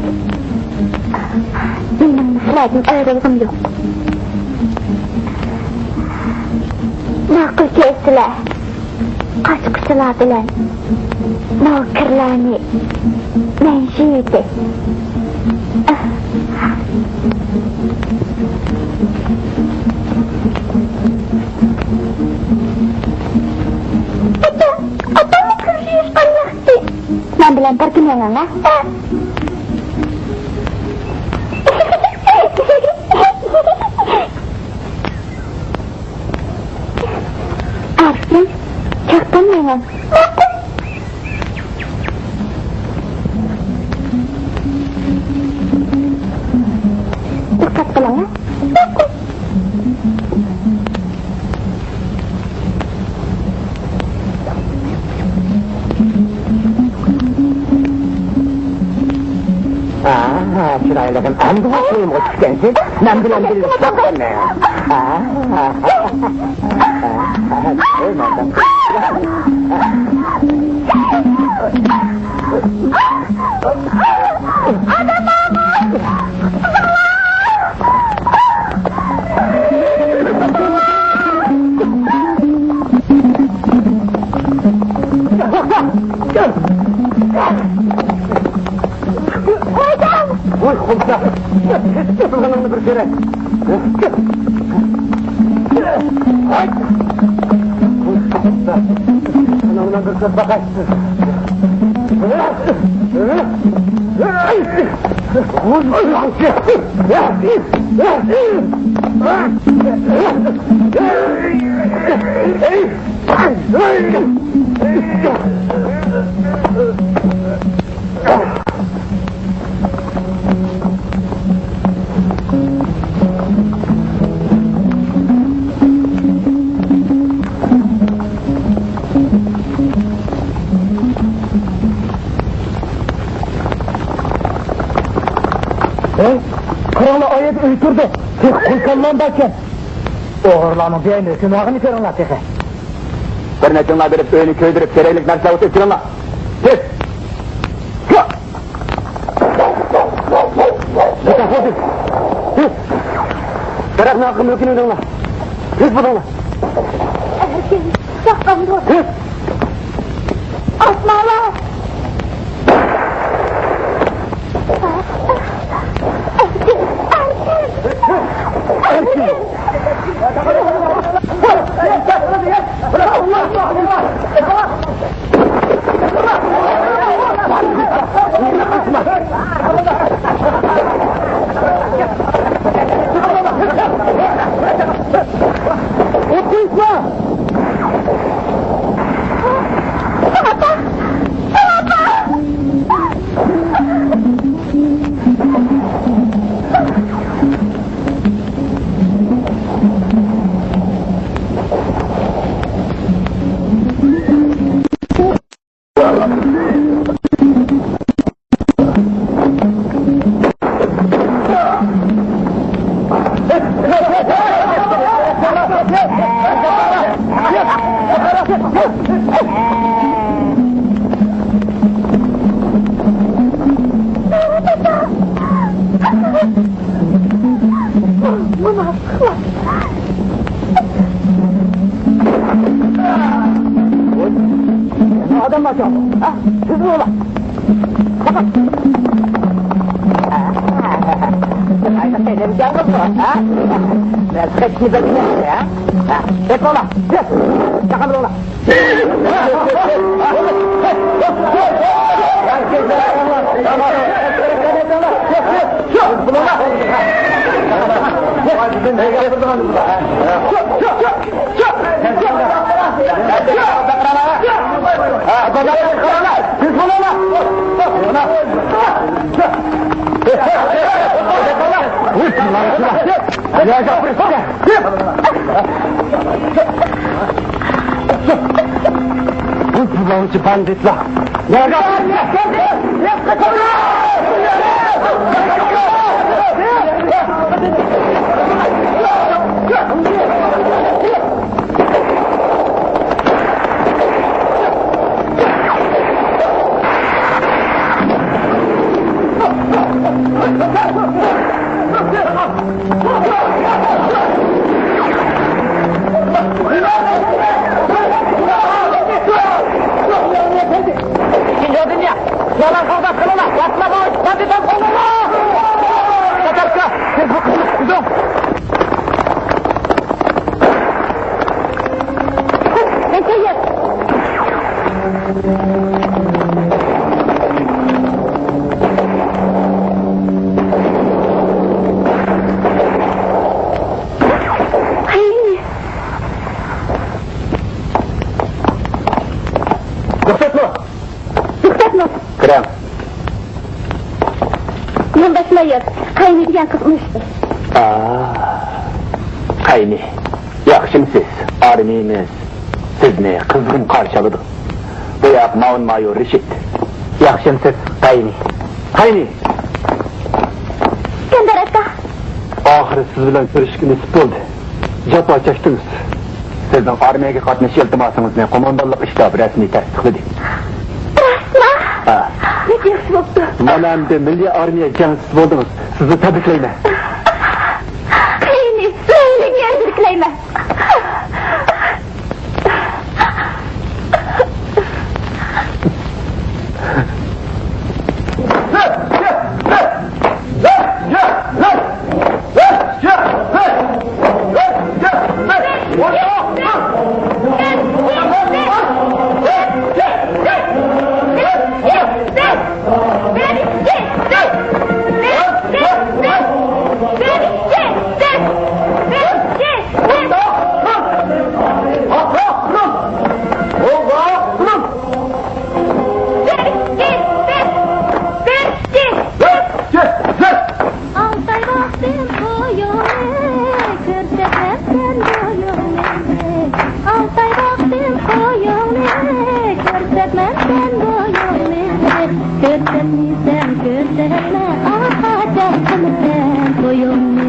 مېنىڭمۇ سىلەردىن ئايرىلغۇم يوق. ماقۇل كەلسىلە، قاچقۇچىلار بىلەن نوكىرلارنى مەن ژۇيىدۇ. ئاتا، ئاپاممۇ كىر ژۇيۇشقان ياخشى. مەن بىلەن بىرگە مېڭىڭ، ھە؟ ئارسلان، چاققان مېڭىڭ. دىققەت قىلىڭ، ھە؟ ئاھا، چىرايلىقىم، ئەمدىلا كۆڭلۈمگە چۈشكەنسەن. مەن بىلەن بىللە چاققىنە. ئاھا. ۋاي خۇمسا! يېپىلغىنىڭنى بىر كۆرەي. ۋاي خۇمسا! ئاناڭنى بىر كۆرۈپ باقاي. ھەي، قاراڭلار، ئايەت ئۆي تۇردى. تېخى قۇل كاللام باركەن. ئوغرىلارنىڭ بىئەينى ھۆكۈم ھاقىنى كۆرۈڭلار تېخى. بىر نەچچىڭلار بېرىپ، ئۆينى كۆيدۈرۈپ، كېرەكلىك نەرسىلەر ئۆتۈپ كېلىڭلار. تېز! تېز! تېز! دەرەخنىڭ ئارقا مۈلكىنى ئېلىڭلار. تېز بولۇڭلار. ئەركىن، چاققان بول. تېز! ئاسمانلار! قايسى قېلىمكەن قىز بۇ، ھە؟ قېچىشنى بىلمىگەن، ھە؟ ھە، دەپ بولا. چاقا بولا. Вы, бандитла! ئىككىنچى ئورۇننى يامان قوغداپ قېلىڭلار. ياتما بوش، كاپىتان قوغداڭلار. تاتارچا، سىز بۇ قىزنى تۇتۇڭ. رۇخسەتمۇ؟ رۇخسەتمۇ؟ كىرىڭ. يولداش مايور، قاينى دېگەن قىز ئۇنىشتى. ئا، قاينى. ياخشىمسىز؟ ئارمىيىمىز سىزنى قىزغىن قارشى ئالىدۇ. بۇ ياق ماۋۇن مايور رىشىت. ياخشىمسىز، قاينى؟ قاينى! ئىسكەندەر ئاكا! ئاخىرى سىز بىلەن كۆرۈشكىلى نېسىپ بولدى. جاپا چەكتىڭىز. سىزنىڭ ئارمىيەگە قاتنىشىش ئىلتىماسىڭىزنى قوماندانلىق شتابى رەسمىي تەستىقلىدى. راستما؟ ھە. بەك ياخشى بوپتۇ. مانا ئەمدى مىللىي ئارمىيە جەڭچىسى بولدىڭىز. سىزنى تەبرىكلەيمەن. قېنى، مەيلىگە تەبرىكلەيمەن. ئالتاي باقتىم قويۇڭنى، كۆرسەتمەپسەن بويۇڭنى. ئالتاي باقتىم قويۇڭنى، كۆرسەتمەپسەن بويۇڭنى. كۆرسەتمىسەم كۆرسەتمە، ئاخىرى قىلىسەن تويۇڭنى.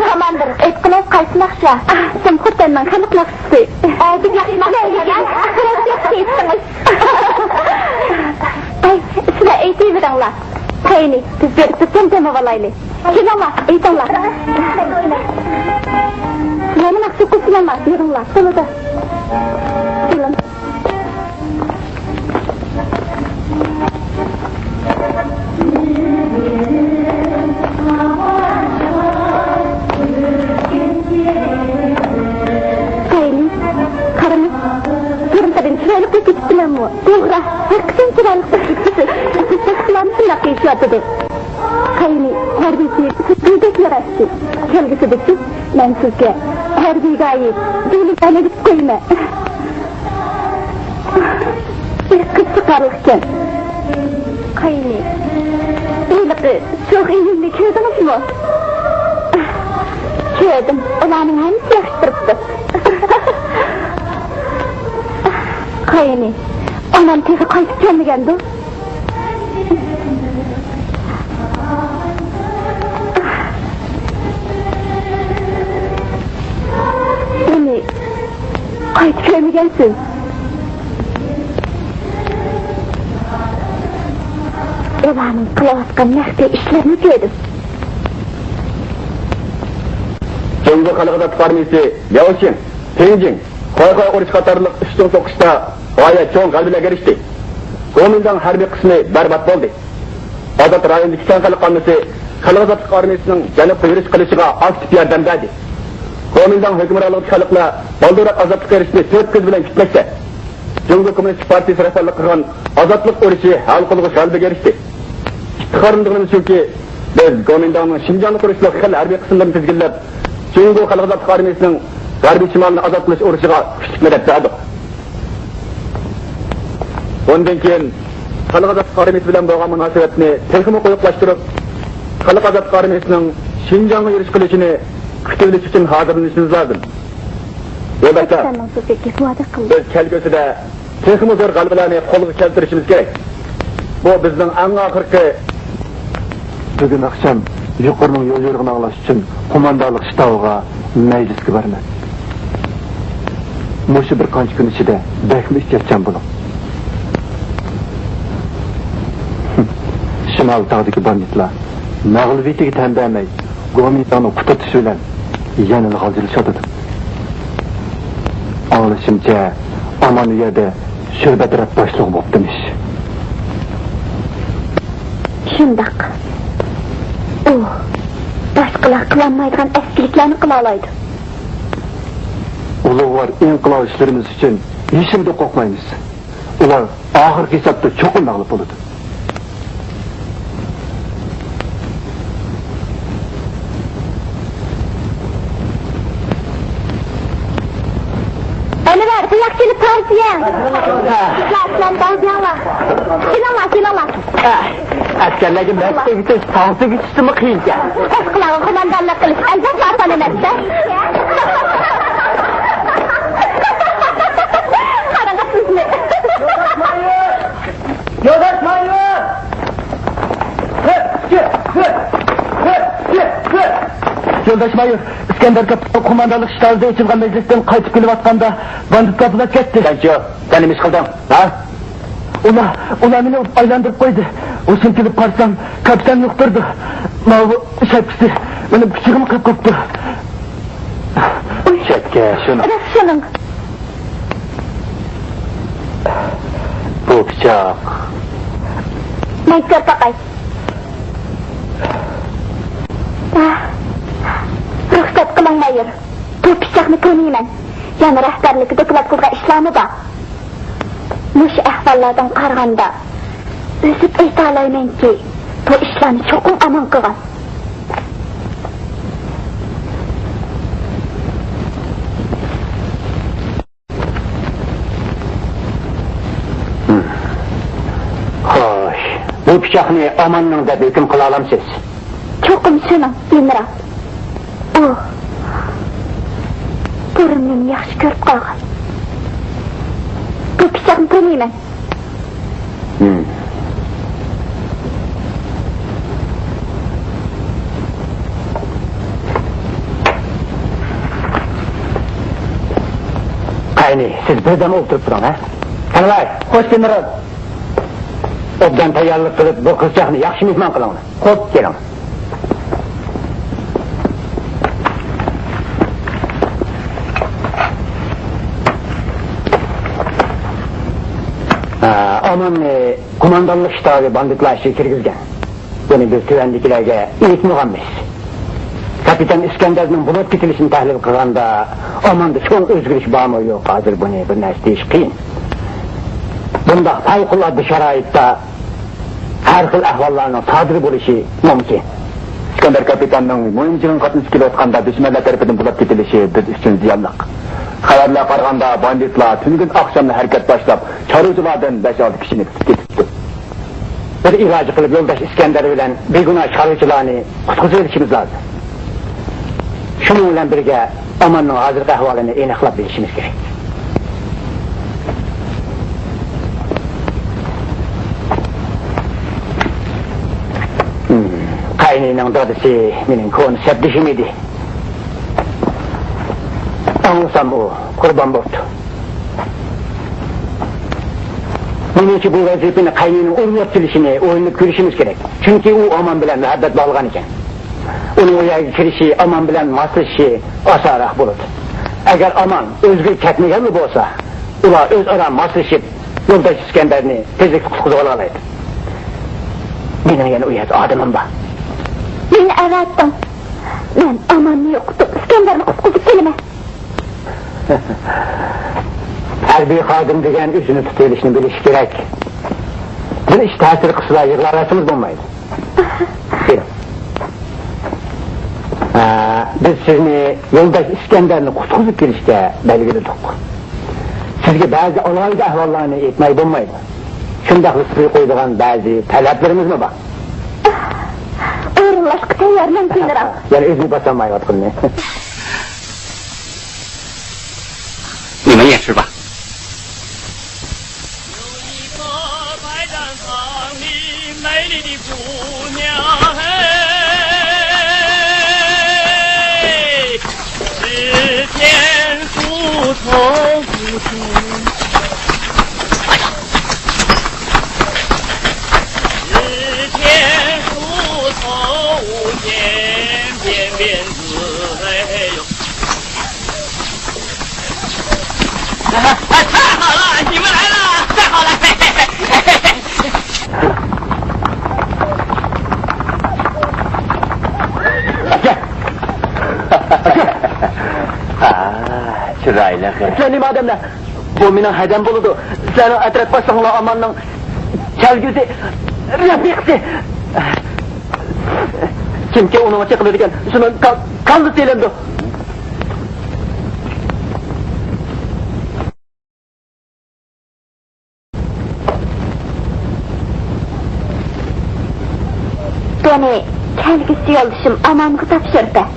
كوماندىر، ئېيتقىنىڭىز قايسى ناخشا؟ سىم خوتەننىڭ خەلق ناخشىسى. ئەي، بەك ياخشى ناخشا. ئەي، سىلەر ئېيتىۋېرىڭلار. قېنى، بىز بېرىپ بىر تەم دەم ئالايلى. كېلىڭلار، ئېيتىڭلار. سىلەرمۇ ناخشا ئوقۇسىلەرما، يۈرۈڭلار. بولىدۇ. كېلىڭ. قېنى، قارىمۇ، بۇرۇنقىدىن چىرايلىق بولۇپ كېتىپتىمەنمۇ؟ توغرا، ھەقىقەتەن چىرايلىق بولۇپ كېتىپسىز. بىز باشقىلارمۇ شۇنداق دېيىشىۋاتىدۇ. قېنى، ھەربىيچىلىك سىزگە بەك ياراشتى. كەلگۈسىدە سىز، مەن سىزگە ھەربىيگە ئائىت بىلىملەرنى ئۆگىتىپ قويىمەن. بەك قىزىقارلىقكەن. قېنى، ھېلىقى شوخ ئىنىمنى كۆردىڭىزمۇ؟ كۆردۈم، ئۇلارنىڭ ھەممىسى ياخشى تۇرۇپتۇ. قېنى، ئانام تېخى قايتىپ كەلمىگەندۇ؟ مېنى قايتا كۆرمىگەنسىز. ئۇلارنىڭ قىلىۋاتقان مەخپىي ئىشلىرىنى كۆردۈم. جۇڭگو خەلق ئازادلىق ئارمىيىسى لياۋشىن. پىڭجىڭ، خۇايخۇاي ئۇرۇشى قاتارلىق ئۈچ چوڭ سوقۇشتا غايەت چوڭ غەلىبىلەرگە ئېرىشتى. گومىنداڭ ھەربىي قىسمى بەربات بولدى. ئازاد رايوندىكى كەڭ خەلق ئاممىسى خەلق ئازادلىق ئارمىيىسىنىڭ جەنۇبقا يۈرۈش قىلىشىغا ئاكتىپ ياردەم بەردى. گومىنداڭ ھۆكۈمرانلىقىدىكى خەلقلەر بالدۇرراق ئازادلىققا ئېرىشىشنى تۆت كۆز بىلەن كۈتمەكتە. جۇڭگو كوممۇنىستىك پارتىيىسى رەھبەرلىك قىلغان ئازادلىق ئۇرۇشى ھەل قىلغۇچ غەلىبىگە ئېرىشتى. ئىپتىخارلىنىدىغىنىمىز شۇكى، بىز گومىنداڭنىڭ شىنجاڭدا تۇرۇشلۇق خېلى ھەربىي قىسىملىرىنى تىزگىنلەپ، جۇڭگو خەلق ئازادلىق ئارمىيىسىنىڭ غەربىي شىمالنى ئازاد قىلىش ئۇرۇشىغا كۈچلۈك مەدەت بەردۇق. بۇندىن كېيىن خەلق ئازادلىق ئارمىيىسى بىلەن بولغان مۇناسىۋەتنى تېخىمۇ قويۇقلاشتۇرۇپ، خەلق ئازادلىق ئارمىيىسىنىڭ شىنجاڭغا يۈرۈش قىلىشىنى كۈتۈۋېلىش ئۈچۈن ھازىرلىنىشىمىز لازىم. يولداشلار، كاپىتاننىڭ سۆزىگە ۋەدە قىلدى. بىز كەلگۈسىدە تېخىمۇ زور غەلىبىلەرنى قولغا كەلتۈرۈشىمىز كېرەك. بۇ بىزنىڭ ئەڭ ئاخىرقى. بۈگۈن ئاخشام يۇقىرىنىڭ يول يورۇقىنى ئاڭلاش ئۈچۈن قوماندانلىق شتابىغا مەجلىسكە بارىمەن. مۇشۇ بىر قانچە كۈن ئىچىدە بەكمۇ ئېھتىياتچان بولۇڭ. شىمال تاغدىكى باندىتلار مەغلۇبىيىتىگە تەن بەرمەي، گومىنداڭنى قۇترىتىش بىلەن يەنىلا غالجىرلىشىۋاتىدۇ. ئاڭلىشىمچە، ئامان ئۇ يەردە شۆبە تەرەپ باشلىقى بوپتىمىش. شۇنداق. ئۇ باشقىلار قىلالمايدىغان ئەسكىلىكلەرنى قىلالايدۇ. ئۇلۇغۋار ئىنقىلابچىلىرىمىز ئۈچۈن ھېچنېمىدىن قورقمايمىز. ئۇلار ئاخىرقى ھېسابتا چوقۇم مەغلۇپ بولىدۇ. ئەنۋەر، بۇ ياققا كېلىپ تاۋزىيە. سىلەر بىلەن تاۋزىيەڭلار. كېلىڭلار، كېلىڭلار. ئەسكەرلەرگە مەشىق ئۆگىتىش، تاغ تۈگۈتۈشتىنمۇ قىيىنكەن. باشقىلارغا قوماندانلىق قىلىش ئەلۋەتتە ئاسان ئەمەس-دە. قاراڭ سىزنى. يولداش مايور! يولداش مايور! يولداش مايور، ئىسكەندەر كاپىتان قوماندانلىق شتابىدا ئېچىلغان مەجلىستىن قايتىپ كېلىۋاتقاندا باندىتلار بۇلاپ كەتتى. سەنچۇ، سەن نېمە ئىش قىلدىڭ، ھە؟ ئۇلار، ئۇلار مېنى ئۇرۇپ ئايلاندۇرۇپ قويدى. ھوشۇم كېلىپ قارىسام، كاپىتان يوقتۇردى. ماۋۇ شەپكىسى مېنىڭ پىچىقىمنى قېپىپ قوپتۇ. چەتكە شۇنى. راست شۇنىڭ. بۇ پىچاق. مەن كۆرۈپ باقاي. ئاھ، رۇخسەت قىلىڭ، مايور. بۇ پىچاقنى تونۇيمەن. يەنە رەھبەرلىكى دوكلات قىلغان ئىشلارمۇ بار. مۇشۇ ئەھۋاللاردىن قارىغاندا، ئۈزۈپ ئېيتالايمەنكى، بۇ ئىشلارنى چوقۇم ئامان قىلغان. خوش، بۇ پىچاقنى ئاماننىڭ دەپ ھۆكۈم قىلالامسىز؟ چوقۇم شۇنىڭ، گېنېرال. ئۇ بۇرۇن مېنى ياخشى كۆرۈپ قالغان. بۇ پىچاقنى تونۇيمەن. قېنى، سىز بىردەم ئولتۇرۇپ تۇرۇڭ، ھە؟ قېنى، ۋاي، خوش، گېنېرال. ئوبدان تەييارلىق قىلىپ، بۇ قىزچاقنى ياخشى مېھمان قىلىڭلار. خوپ، كېلىڭ. ھە، ئاماننى قوماندانلىق شتابى باندىتلار ئىچىگە كىرگۈزگەن. بۇنى بىز تۆۋەندىكىلەرگە ئېيتمىغانمىز. كاپىتان ئىسكەندەرنىڭ بۇلاپ كېتىلىشىنى تەھلىل قىلغاندا، ئاماندا چوڭ ئۆزگىرىش بارمۇ يوق، ھازىر بۇنى بىر نەرسە دېيىش قىيىن. بۇنداق پەۋقۇلئاددە شارائىتتا ھەر خىل ئەھۋاللارنىڭ سادىر بولۇشى مۇمكىن. ئىسكەندەر كاپىتاننىڭ مۇھىم جىڭغا قاتنىشىپ كېلىۋاتقاندا دۈشمەنلەر تەرىپىدىن بۇلاپ كېتىلىشى بىز ئۈچۈن زىيانلىق. خەۋەرلەرگە قارىغاندا، باندىتلار تۈنۈگۈن ئاخشاملا ھەرىكەت باشلاپ، چارۋىچىلاردىن بەش-ئالتە كىشىنى تۇتۇپ كېتىپتۇ. بىر ئىلاج قىلىپ، يولداش ئىسكەندەر بىلەن بىگۇناھ چارۋىچىلارنى قۇتقۇزۇۋېلىشىمىز لازىم. شۇنىڭ بىلەن بىرگە، ئاماننىڭ ھازىرقى ئەھۋالىنى ئېنىقلاپ بىلىشىمىز كېرەك. قەينىنىڭ دادىسى مېنىڭ كونا سەپدىشىم ئىدى. ئاڭلىسام، ئۇ قۇربان بوپتۇ. مېنىڭچە، بۇ ۋەزىپىنى قەينىنىڭ ئورۇنلاپ كېلىشىنى ئويلىنىپ كۆرۈشىمىز كېرەك. چۈنكى ئۇ ئامان بىلەن مۇھەببەت باغلىغان ئىكەن. ئۇنىڭ ئۇ يەرگە كىرىشى، ئامان بىلەن ماسلىشىشى ئاسانراق بولىدۇ. ئەگەر ئامان ئۆزگىرىپ كەتمىگەنلا بولسا، ئۇلار ئۆزئارا ماسلىشىپ، يولداش ئىسكەندەرنى تېزلىكتە قۇتقۇزۇۋالالايدۇ. مېنىڭ يەنە ئۇ يەردە ئادىمىم بار. مېنى ئەۋەتىڭ. مەن ئاماننى يوقىتىپ، ئىسكەندەرنى قۇتقۇزۇپ كېلىمەن. ھەربىي خادىم دېگەن ئۆزىنى تۇتۇۋېلىشنى بىلىشى كېرەك. بىر ئىش تەسىر قىلسىلا يىغلاۋەرسىڭىز بولمايدۇ. بۇيرۇڭ. ھە، بىز سىزنى يولداش ئىسكەندەرنى قۇتقۇزۇپ كېلىشكە بەلگىلىدۇق. سىزگە بەزى ئالاھىدە ئەھۋاللارنى ئېيتماي بولمايدۇ. شۇنداقلا سىزگە قويىدىغان بەزى تەلەپلىرىمىزمۇ بار. ئورۇنلاشقا تەييارمەن، گېنېرال. يەنە ئۆزىنى باسالمايۋاتقىنىنى. نېمە يەپ يۈر بار؟ ئاكا! ئاكا! ھا، چىرايلىق. سىلەر نېمە ئادەملەر؟ بۇ مېنىڭ ھەدەم بولىدۇ. سىلەرنىڭ ئەترەت باشلىقىڭلار ئاماننىڭ كەلگۈسى، رەپىقىسى. كىمكى ئۇنىڭغا چېقىلىدىكەن، شۇنىڭ كال-، كاللىسى ئېلىنىدۇ. بۇنى كەلگۈسى يولدىشىم ئامانغا تاپشۇرۇپ بەر.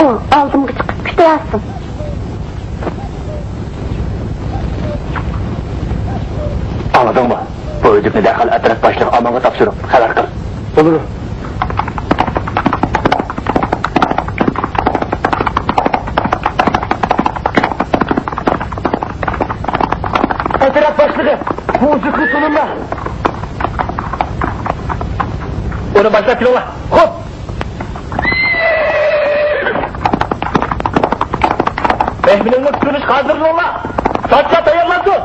ئۇ ئالدىمغا چىقىپ كۈتۈۋالسۇن. ئاڭلىدىڭمۇ؟ بۇ ئۆدۈكنى دەرھال ئەترەت باشلىقى ئامانغا تاپشۇرۇپ خەۋەر قىل. بولىدۇ. ئەترەت باشلىقى، بۇ ئۆدۈكنى تونۇڭلار. ئۇنى باشلاپ كېلىڭلار. خوپ. مېھمىنىڭنى كۈتۈۋېلىشقا ھازىرلىنىڭلار. پادىشاھ تەييارلانسۇن.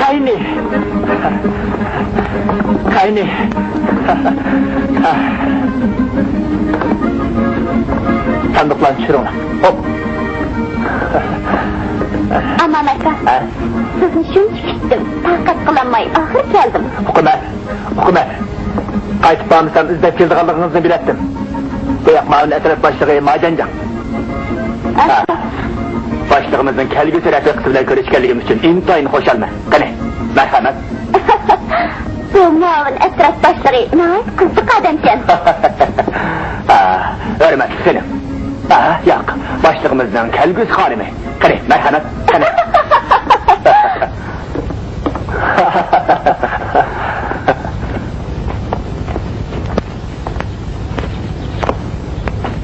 قاينى! قاينى! ساندۇقلارنى چۈشۈرۈڭلار. خوپ. ئامان ئاكا، ھە؟ سىزنى شۇنچە كۈتتۈم، تاقەت قىلالماي ئاخىر كەلدىم. ئۇقىمەن، ئۇقىمەن. قايتىپ بارمىسام ئىزدەپ كېلىدىغانلىقىڭىزنى بىلەتتىم. بۇ ياق مائۇن ئەترەت باشلىقى ماجانجاڭ. ھە. باشلىقىمىزنىڭ كەلگۈسى رەپىقىسى بىلەن كۆرۈشكەنلىكىم ئۈچۈن ئىنتايىن خۇشالمەن. قېنى، مەرھەمەت. بۇ مۇئاۋىن ئەترەت باشلىقى ناھايىتى قىزىق ئادەمكەن. ھا، ھۆرمەتلىك خېنىم. ھا، ياق، باشلىقىمىزنىڭ كەلگۈسى خانىمى. قېنى، مەرھەمەت، قېنى.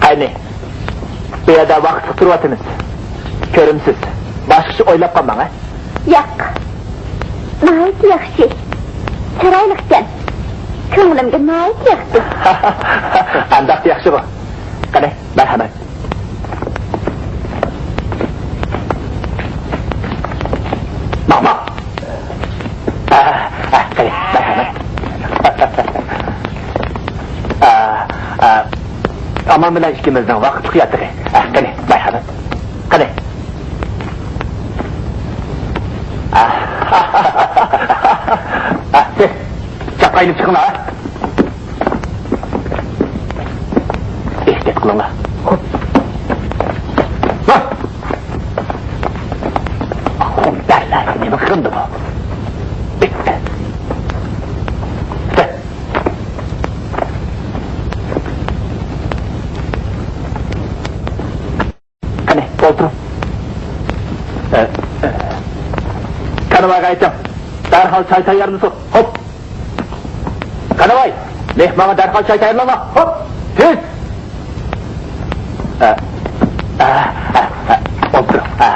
قېنى، بۇ يەردە ۋاقىتلىق تۇرۇۋاتىمىز. كۆرۈمسىز. باشقىچە ئويلاپ قالماڭ، ھە؟ ياق. ناھايىتى ياخشى. چىرايلىقكەن. كۆڭلۈمگە ناھايىتى ياقتى. ئانداقتا ياخشىغۇ. قېنى، مەرھەمەت. ماڭ، ماڭ. ئا، ئا، قېنى، مەرھەمەت. ئا، ئا، ئامان بىلەن ئىككىمىزنىڭ ۋاقىتلىق ياتىقى. ئا، قېنى، مەرھەمەت. قېنى. ئا، ئا، تېز، چاپقاينى چىقىڭلار. ئېھتىيات قىلىڭلار. خوپ. ۋاھ! ئاخۇن بەرلەر نېمە قىلدى بۇ؟ بىتتى. بىتتى. ئولتۇرۇڭ. ئە، ئە. كانىۋايغا ئېيتىڭ، دەرھال چاي تەييارلىسۇن. خوپ. كانىۋاي، مېھمانغا دەرھال چاي تەييارلاڭلار. خوپ. تېز. ئە، ئە، ئە، ئە، ئولتۇرۇڭ. ئە.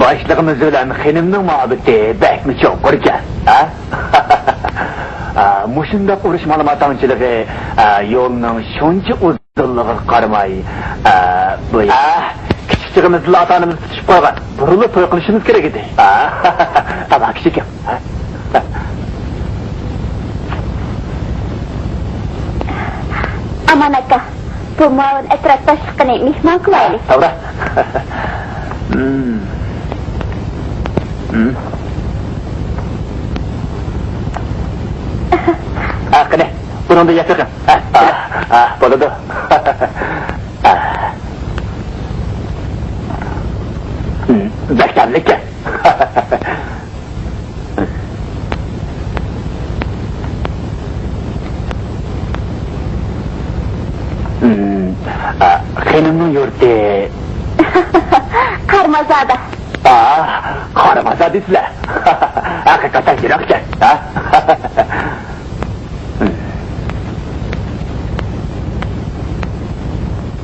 باشلىقىمىز بىلەن خېنىمنىڭ مۇھەببىتى بەكمۇ چوڭقۇركەن، ھە؟ ئا، مۇشۇنداق ئۇرۇش مالىماتاڭچىلىقى، ئا، يولنىڭ شۇنچە ئۇزۇنلۇقىغا قارىماي، ئا، بۇ، ئا، كىچىك چېغىمىزدىلا ئاتا-ئانىمىز تۇتۇشۇپ قالغان. بۇرۇنلا توي قىلىشىمىز كېرەك ئىدى. ئا، تاماكا چېكىڭ. ئامان ئاكا، بۇ مۇئاۋىن ئەترەت باشلىقىنى مېھمان قىلايلى. توغرا. مم. مم. ھە، قېنى، بۇنىڭدا يەپ بېقىڭ. ھە، ھە، ھە، بولىدۇ. ھە. مم، بەك تەملىككەن. خېنىمنىڭ يۇرتى قارمازادا. ئا، قارمازا دېسىلە. ھەقىقەتەن يىراقكەن، ھە؟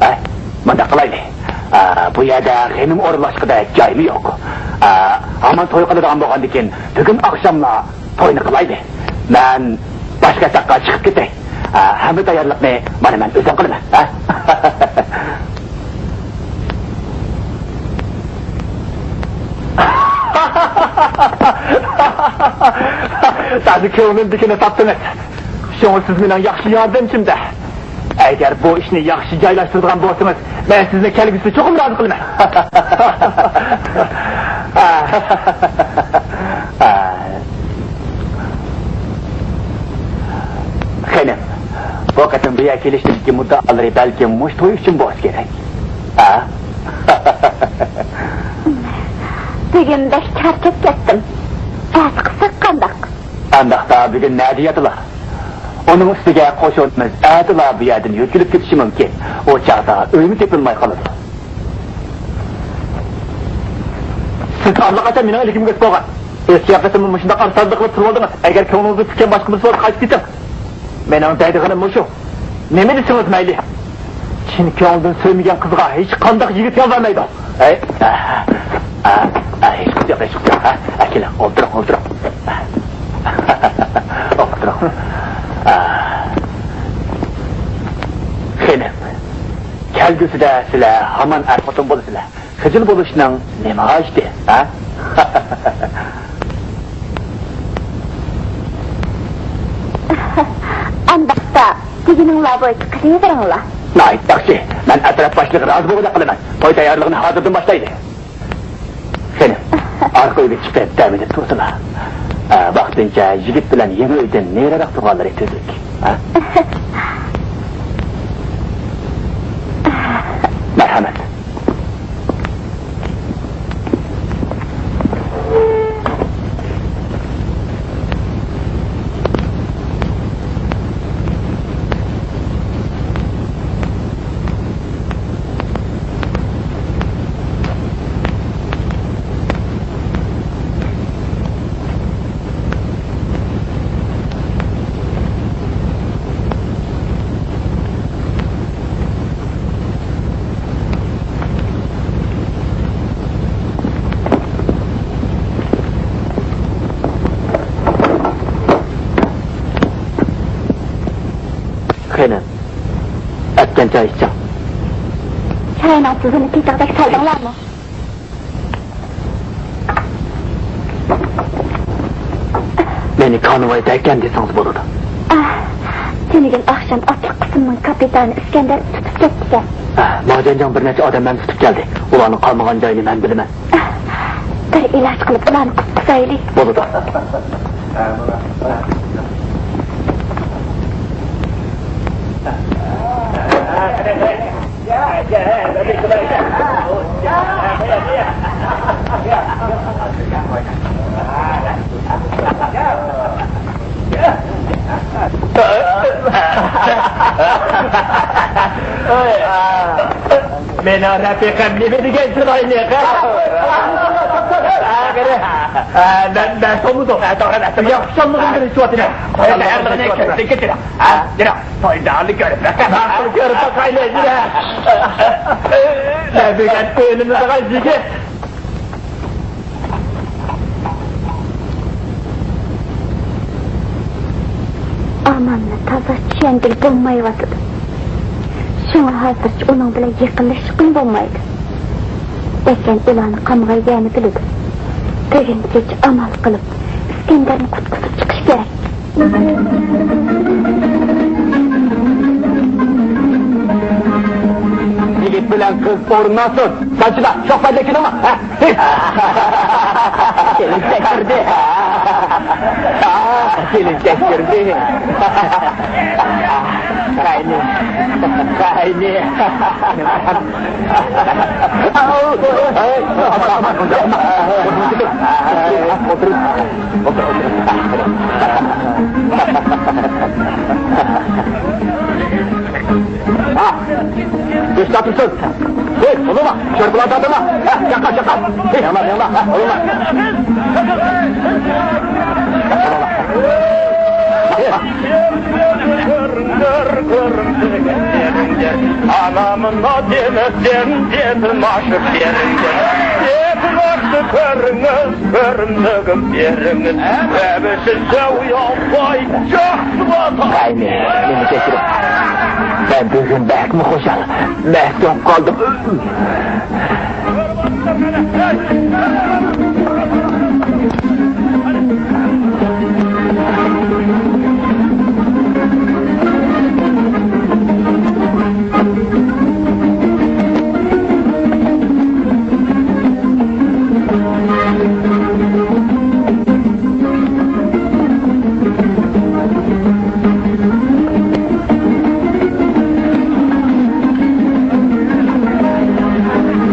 ھە، مۇنداق قىلايلى. ئا، بۇ يەردە خېنىم ئورۇنلاشقۇدەك جايمۇ يوق. ئا، ھامان توي قىلىدىغان بولغاندىكىن، بۈگۈن ئاخشاملا توينى قىلايلى. مەن باشقا ياتاققا چىقىپ كېتەي. ئا، ھەممە تەييارلىقنى مانا مەن ئۆزۈم قىلىمەن، ھە؟ تازا كۆڭلۈمدىكىنى تاپتىڭىز. شۇڭا سىز مېنىڭ ياخشى ياردەمچىم-دە. ئەگەر بۇ ئىشنى ياخشى جايلاشتۇرىدىغان بولسىڭىز، مەن سىزنى كەلگۈسىدە چوقۇم رازى قىلىمەن. خېنىم، بۇ قېتىمقى يەر كېلىشتىكى مۇددىئالىرى بەلكىم مۇشۇ توي ئۈچۈن بولسا كېرەك. ھە؟ بۈگۈن بەك چارچاپ كەتتىم. ئەتە قىلساق قانداق؟ ئانداقتا بۈگۈن نەدە ياتىلا؟ ئۇنىڭ ئۈستىگە قوشۇنىمىز ئەتىلا بۇ يەردىن يۆتكىلىپ كېتىشى مۇمكىن. ئۇ چاغدا ئۆيمۇ تېپىلماي قالىدۇ. سىز ئاللىقاچان مېنىڭ ئىلكىمگە ئۆتۈپ بولغان. ئۆتكەن قېتىممۇ مۇشۇنداق ئارسازلىق قىلىپ تۇرۇۋالدىڭىز. ئەگەر كۆڭلىڭىزگە پۈككەن باشقا بىرسى بولسا، قايتىپ كېتىڭ. مېنىڭ دەيدىغىنىم مۇشۇ. نېمە دېسىڭىز مەيلى. چىن كۆڭلىدىن سۆيمىگەن قىزغا ھېچقانداق يىگىت يالۋارمايدۇ. ھەي، ئا، ئا، ئا، ھېچقىسى يوق، ھېچقىسى يوق. ھە، ئەكېلىڭ، ئولتۇرۇڭ، ئولتۇرۇڭ. ئولتۇرۇڭ. ئا. خېنىم، كەلگۈسىدە سىلەر ھامان ئەر-خوتۇن بولىسىلەر. خىجىل بولۇشنىڭ نېمە ھاجىتى، ھە؟ ئانداقتا، دېگىنىڭلار بويىچە قىلىۋېرىڭلار. ناھايىتى ياخشى. مەن ئەترەت باشلىقى رازى بولغۇدەك قىلىمەن. توي تەييارلىقىنى ھازىردىن باشلايلى. خېنىم، ئارقا ئۆيگە چىقىپ دەم ئېلىپ تۇرسىلا. ئە، ۋاقتىنچە يىگىت بىلەن يېڭى ئۆيدىن نېرىراق تۇرغانلىرى تۈزۈك. ھە؟ مەرھەمەت. خېنىم، ئەتكەن چاي ئىچىڭ. چاينىڭ تۇزىنى تېتىغۇدەك سالدىڭلارمۇ؟ مېنى كانۋاي دەيكەن دېسىڭىز بولىدۇ. ئاھ، تۈنۈگۈن ئاخشام ئاتلىق قىسىمنىڭ كاپىتانى ئىسكەندەر تۇتۇپ كەتتىكەن. ھە، ماجەنجاڭ بىر نەچچە ئادەملەرنى تۇتۇپ كەلدى. ئۇلارنىڭ قالمىغان جايىنى مەن بىلىمەن. ئاھ، بىر ئىلاج قىلىپ ئۇلارنى قۇتقۇزايلى. بولىدۇ. مېنىڭ رەپىقەم نېمە دېگەن چىرايلىق، ھە؟ ھە، قېنى. ھە، مەن، مەن سولمىدىم. ھە، توغرا، مەن سولمىدىم. ياخشىچانلىقىمنى ئېيتىۋاتىمەن. ھەممىنى كۆزدىن كەچۈرۈڭ. ھە، يۈرۈڭ. تويدارنى كۆرۈپ باقاي. ھە، كۆرۈپ باقايلى، يۈرە. مەن بۈگۈن ئۆيلىنىدىغان يىگىت. ئامالنى تازا چۈشەنگىلى بولمايۋاتىدۇ. شۇڭا ھازىرچە ئۇنىڭ بىلەن يېقىنلاشقىلى بولمايدۇ. لېكىن ئۇلارنى قامغا يەنە بىلىدۇ. بۈگۈن كېچە ئامال قىلىپ، ئىسكەندەرنى قۇتقۇزۇپ چىقىش كېرەك. يىگىت بىلەن قىز ئورۇنلاشسۇن. سانچىدا شوق پەدە كېلىڭلار. ھە؟ كېلىنچەك كىردى. كېلىنچەك كىردى. قاينى. قاينى. ھە، گۆش تارتىپسىز. ھېي، ئۇلۇغلا، شورپىلار تارتىڭلار. ھە، چاققان، چاققان. ھېي، ياڭلار، ياڭلار. ھە، ئۇلۇغلا. ئانامنا دېمەسكەن، دېتىم ئاشۇ بېرىڭگە. دېتىم ئاشۇ كۆرۈڭىز، كۆرۈملۈكۈم بېرىڭىز. ئەمىسە سەۋياڭپاي جاقسىۋاتا. قاينى، مېنى كەچۈرۈڭ. مەن بۈگۈن بەكمۇ خۇشال. مەھجۇپ قالدىم.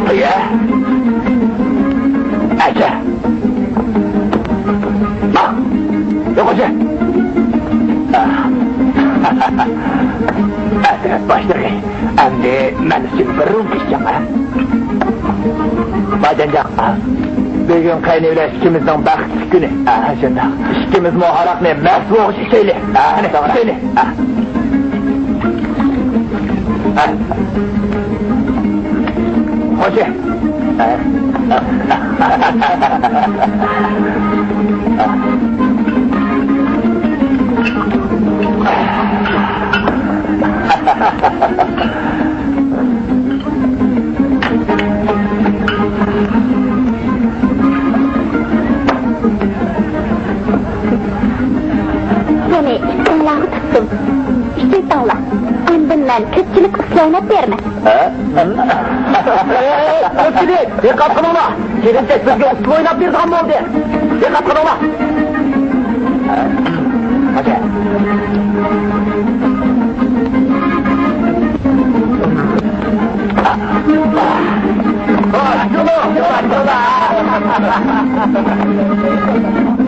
ئايا! ئاچا! ما! يوق ئاچا! ئەترەت باشلىقى، ئەمدى مەن ئۈچۈن بىر رومكا ئىچىڭ، ھە؟ باجانجان، بۈگۈن قېنى بىلەن ئىككىمىزنىڭ بەختلىك كۈنى. ھە، شۇنداق. ئىككىمىزمۇ ھاراقنى مەست بولغۇچە ئىچەيلى. ھە، قېنى، توغرا. ئىچەيلى. ھە. ھە. خوشى. ھە. قېنى، ئىككىڭلارغا تۇتتۇم. ئىچىۋېتىڭلار. ئاندىن مەن كۆپچىلىككە ئۇسسۇل ئويناپ بېرىمەن. ھە؟ ئەي، كۆپچىلىك، دىققەت قىلىڭلار. كېلىنچەك بىزگە ئۇسسۇل ئويناپ بېرىدىغان بولدى. دىققەت قىلىڭلار. ھە؟ خوجا.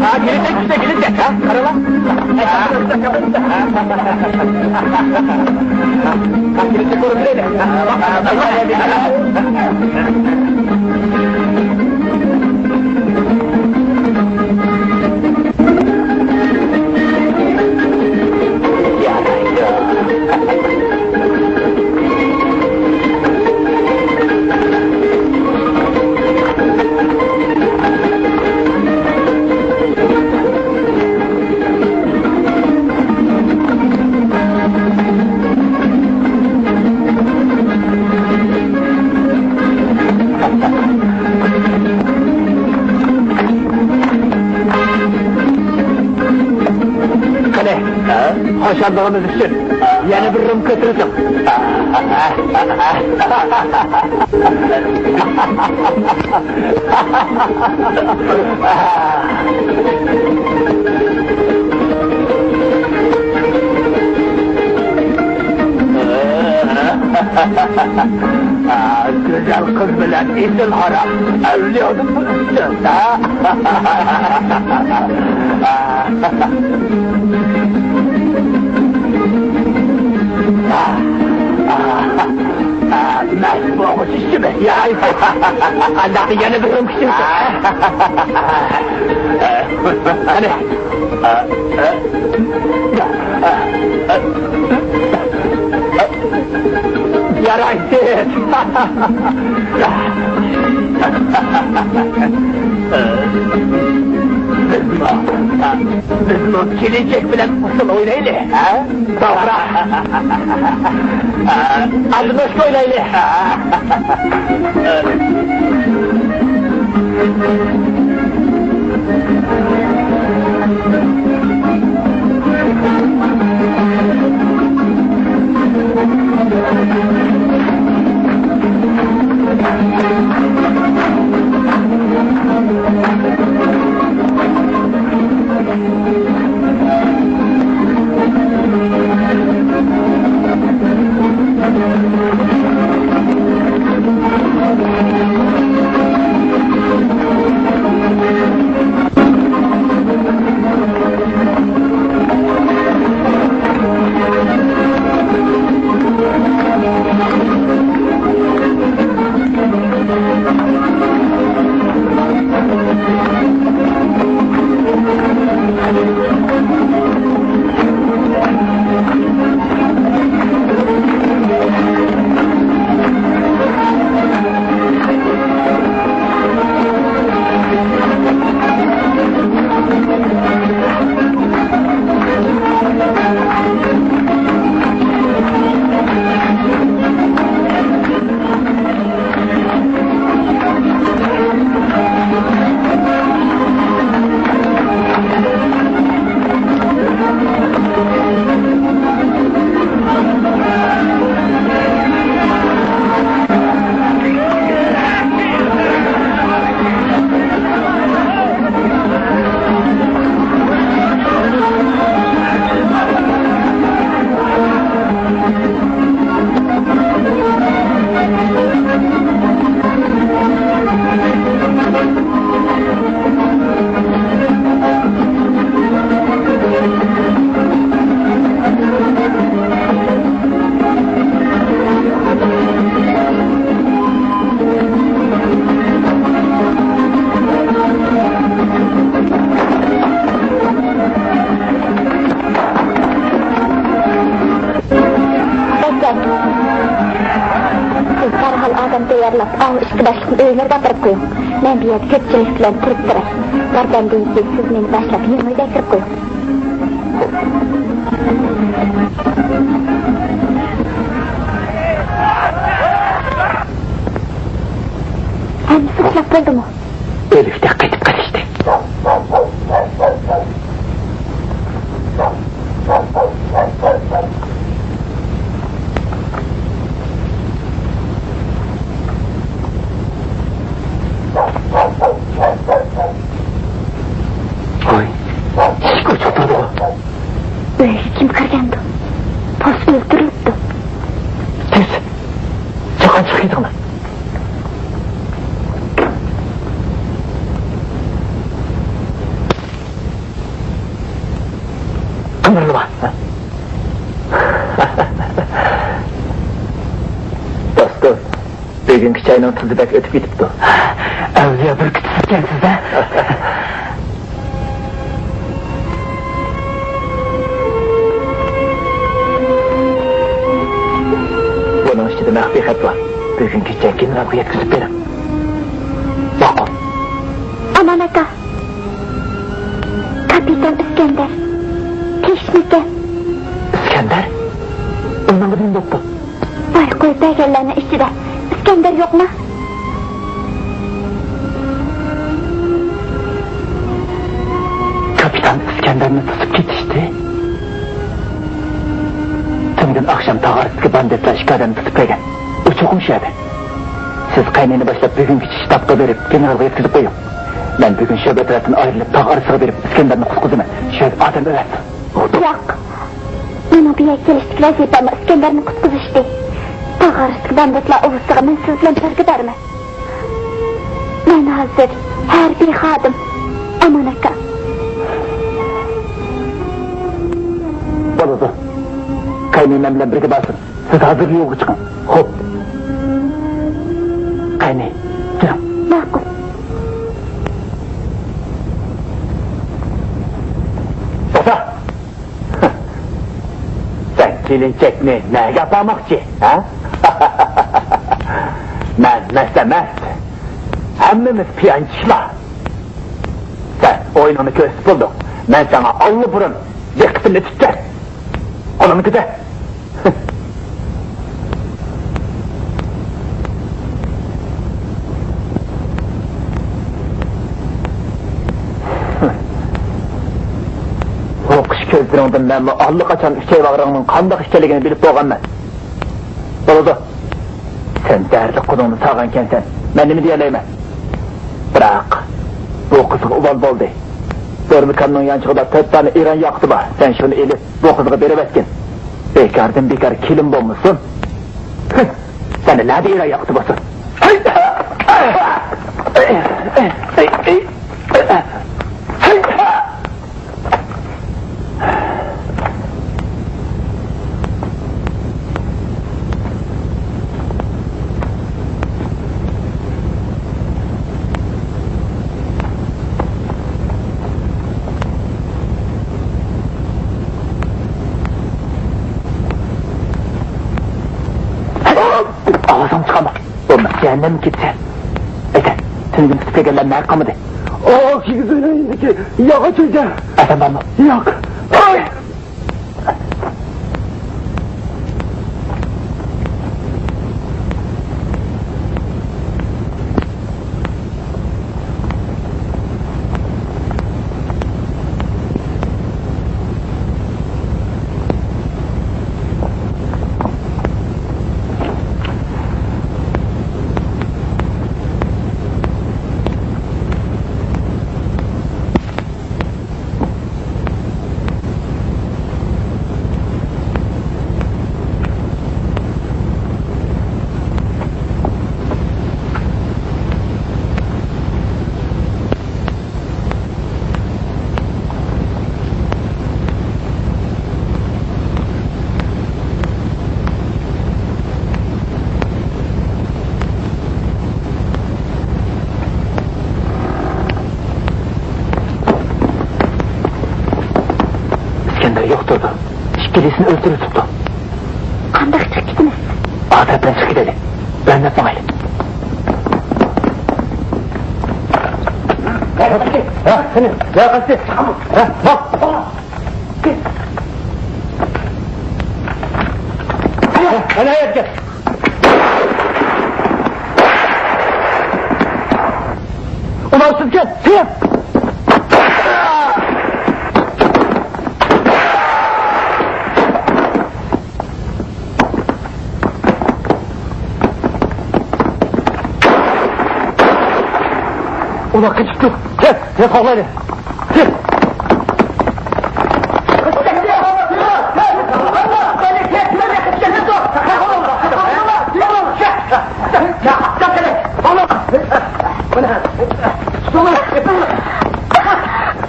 ھا، كېلىنچەك كۈچتە، كېلىنچەك، ھە؟ قارالا. كېلىنچەك كۆرۈپ بېرەيلى. قېنى، خۇشاللىقىمىز ئۈچۈن يەنە بىر رومكا ئۆتكۈزۈڭ. گۈزەل قىز بىلەن ئېسىل ھاراق ئەۋلىيادىن ئۈستۈن. مەست بولغۇچە ئىچىمەن. ياي. ئانداقتا يەنە بىر رۇمكا ئىچىمسەن. قېنى. يارايسىز. بىزمۇ، بىزمۇ كېلىنچەك بىلەن ئۇسسۇل ئوينايلى، ھە؟ توغرا. ئادىمىشكا ئوينايلى. بەكرەك، سىز دەرھال ئادەم تەييارلاپ، ئاۋۇ ئىككى باشلىقنى ئۆيلىرىگە ئاپىرىپ قويۇڭ. مەن بۇ يەردە كۆپچىلىك بىلەن تۇرۇپ تۇراي. ياردەمدىن كېيىن سىز مېنى باشلاپ يېڭى ئۆيگە ئەكىرىپ قويۇڭ. ھەممىسى ئۇخلاپ بولدىمۇ؟ ئۆلۈكتەك قېتىپ قېلىشتى. ۋاي، ئىشىك ئوچۇق تۇرىدىغۇ؟ ئۆيگە كىم كىرگەندۇ؟ پوس ئۆلتۈرۈلۈپتۇ. تېز! چاققان چىقىپ كېتىڭلار. قىمىرلىما. دوستۇم، بۈگۈنكى چاينىڭ تۇزى بەك ئۆتۈپ كېتىپتۇ. ئەۋلىيا بىر كۈتۈسىكەنسىز-دە. بۇنىڭ ئىچىدە مەخپىي خەت بار. بۈگۈن كېچە گېنېرالغا يەتكۈزۈپ بېرىڭ. ماقۇل. ئامان ئاكا. كاپىتان ئىسكەندەر. تىنچمىكەن؟ ئىسكەندەر؟ ئۇنىڭغا نېمە بوپتۇ؟ بايقۇي بەرگەنلەرنىڭ ئىچىدە ئىسكەندەر يوقما؟ كاپىتان ئىسكەندەرنى توسۇپ كېتىشتى. تۈنۈگۈن ئاخشام تاغ ئارىسىدىكى باندىتلار ئىككى ئادەمنى توسۇپ كەلگەن. ئۇ چوقۇم شۇ يەردە. سىز قەينىنى باشلاپ بۈگۈنكىچە شتابقا بېرىپ، گېنېرالغا يەتكۈزۈپ قويۇڭ. مەن بۈگۈن شۆبە تەرەپتىن ئايرىلىپ، تاغ ئارىسىغا بېرىپ، ئىسكەندەرنى قۇتقۇزىمەن. شۇ يەردە ئادەم ئەۋەتسۇن. ياق. مېنىڭ بۇ يەرگە كېلىشتىكى ۋەزىپەممۇ ئىسكەندەرنى قۇتقۇزۇشتى. تاغ ئارىسىدىكى باندىتلار ئۇۋىسىغا مەن سىز بىلەن بىرگە بارىمەن. مەن ھازىر ھەربىي خادىم. ئامان ئاكا. بولىدۇ. قەينى مەن بىلەن بىرگە بارسۇن. سىز ھازىرلا يولغا چىقىڭ. خوپ. قېنى، تۇرۇڭ. ماقۇل. توختا! سەن كېلىنچەكنى نەگە ئاپارماقچى، ھە؟ مەن مەست ئەمەس. ھەممىمىز پىيانچىلار. سەن ئويۇنۇڭنى كۆرسىتىپ بولدۇڭ. مەن ساڭا ئاللىبۇرۇن دىققىتىمنى تۇتتۇم. قولۇڭنى كۆتەر. ھوقۇش كۆزلىرىڭدىن مەنمۇ ئاللىقاچان ئۈچەي باغرىڭنىڭ قانداق ئىكەنلىكىنى بىلىپ بولغانمەن. بولىدۇ. سەن دەردلىك قولۇڭنى سالغانكەنسەن، مەن نېمە دېيەلەيمەن؟ بىراق، بۇ قىزغا ئۇۋال بولدى. دورمىكاننىڭ يانچۇقىدا تۆت دانە ئېران ياقۇتى بار. سەن شۇنى ئېلىپ، بۇ قىزغا بېرىۋەتكىن. بىكاردىن بىكار كېلىن بولمىسۇن. سەندە نەدە ئېران ياقۇتى بولسۇن؟ ئاۋازىڭنى چىقارما. بولماس، جەھەننەمگە كېتىسەن. ئەيتە، تۈنۈگۈن تۇتۇپ كەلگەنلەر نەگە قالمىدى؟ ئۇ كىگىز ئۆينىڭ يېنىدىكى ياغاچ ئۆيدە. ئادەم بارمۇ؟ ياق. ئاي! ئىسكەندەر يوق تۇرىدۇ. ئىككىلىسىنى ئۆلتۈرۈۋېتىپتۇ. قانداق چىقىپ كېتىمىز؟ ئادەتتىن چىقىپ كېتەيلى. ئۆرنەپ ماڭايلى. ھە، قېنى، ھە، قېنى. ھە، ماڭ. ھە، قېنى، ھەيەرگە. ئۇلار سىزگە تېڭ! ئۇلار قېچىپتۇ. كەت، كەت، قوغلايلى. كەت.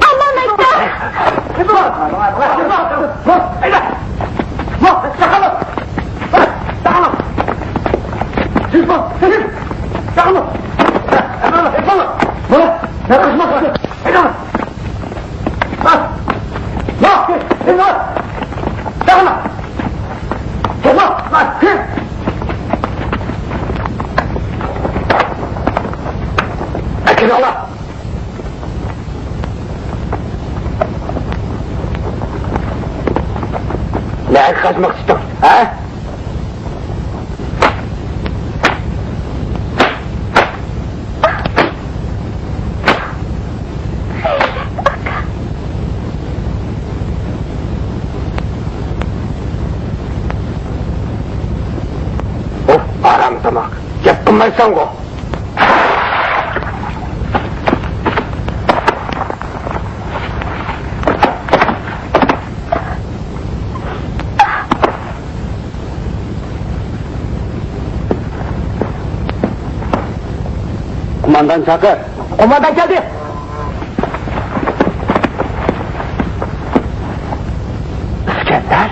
ئامان ئاكا! نەگە قاچماقچىتىڭ، ھە؟ ئۇف، ھارام تاماق. گەپ قىلمايسەنغۇ؟ قوماندان چاقىر. قوماندان كەلدى. ئىسكەندەر.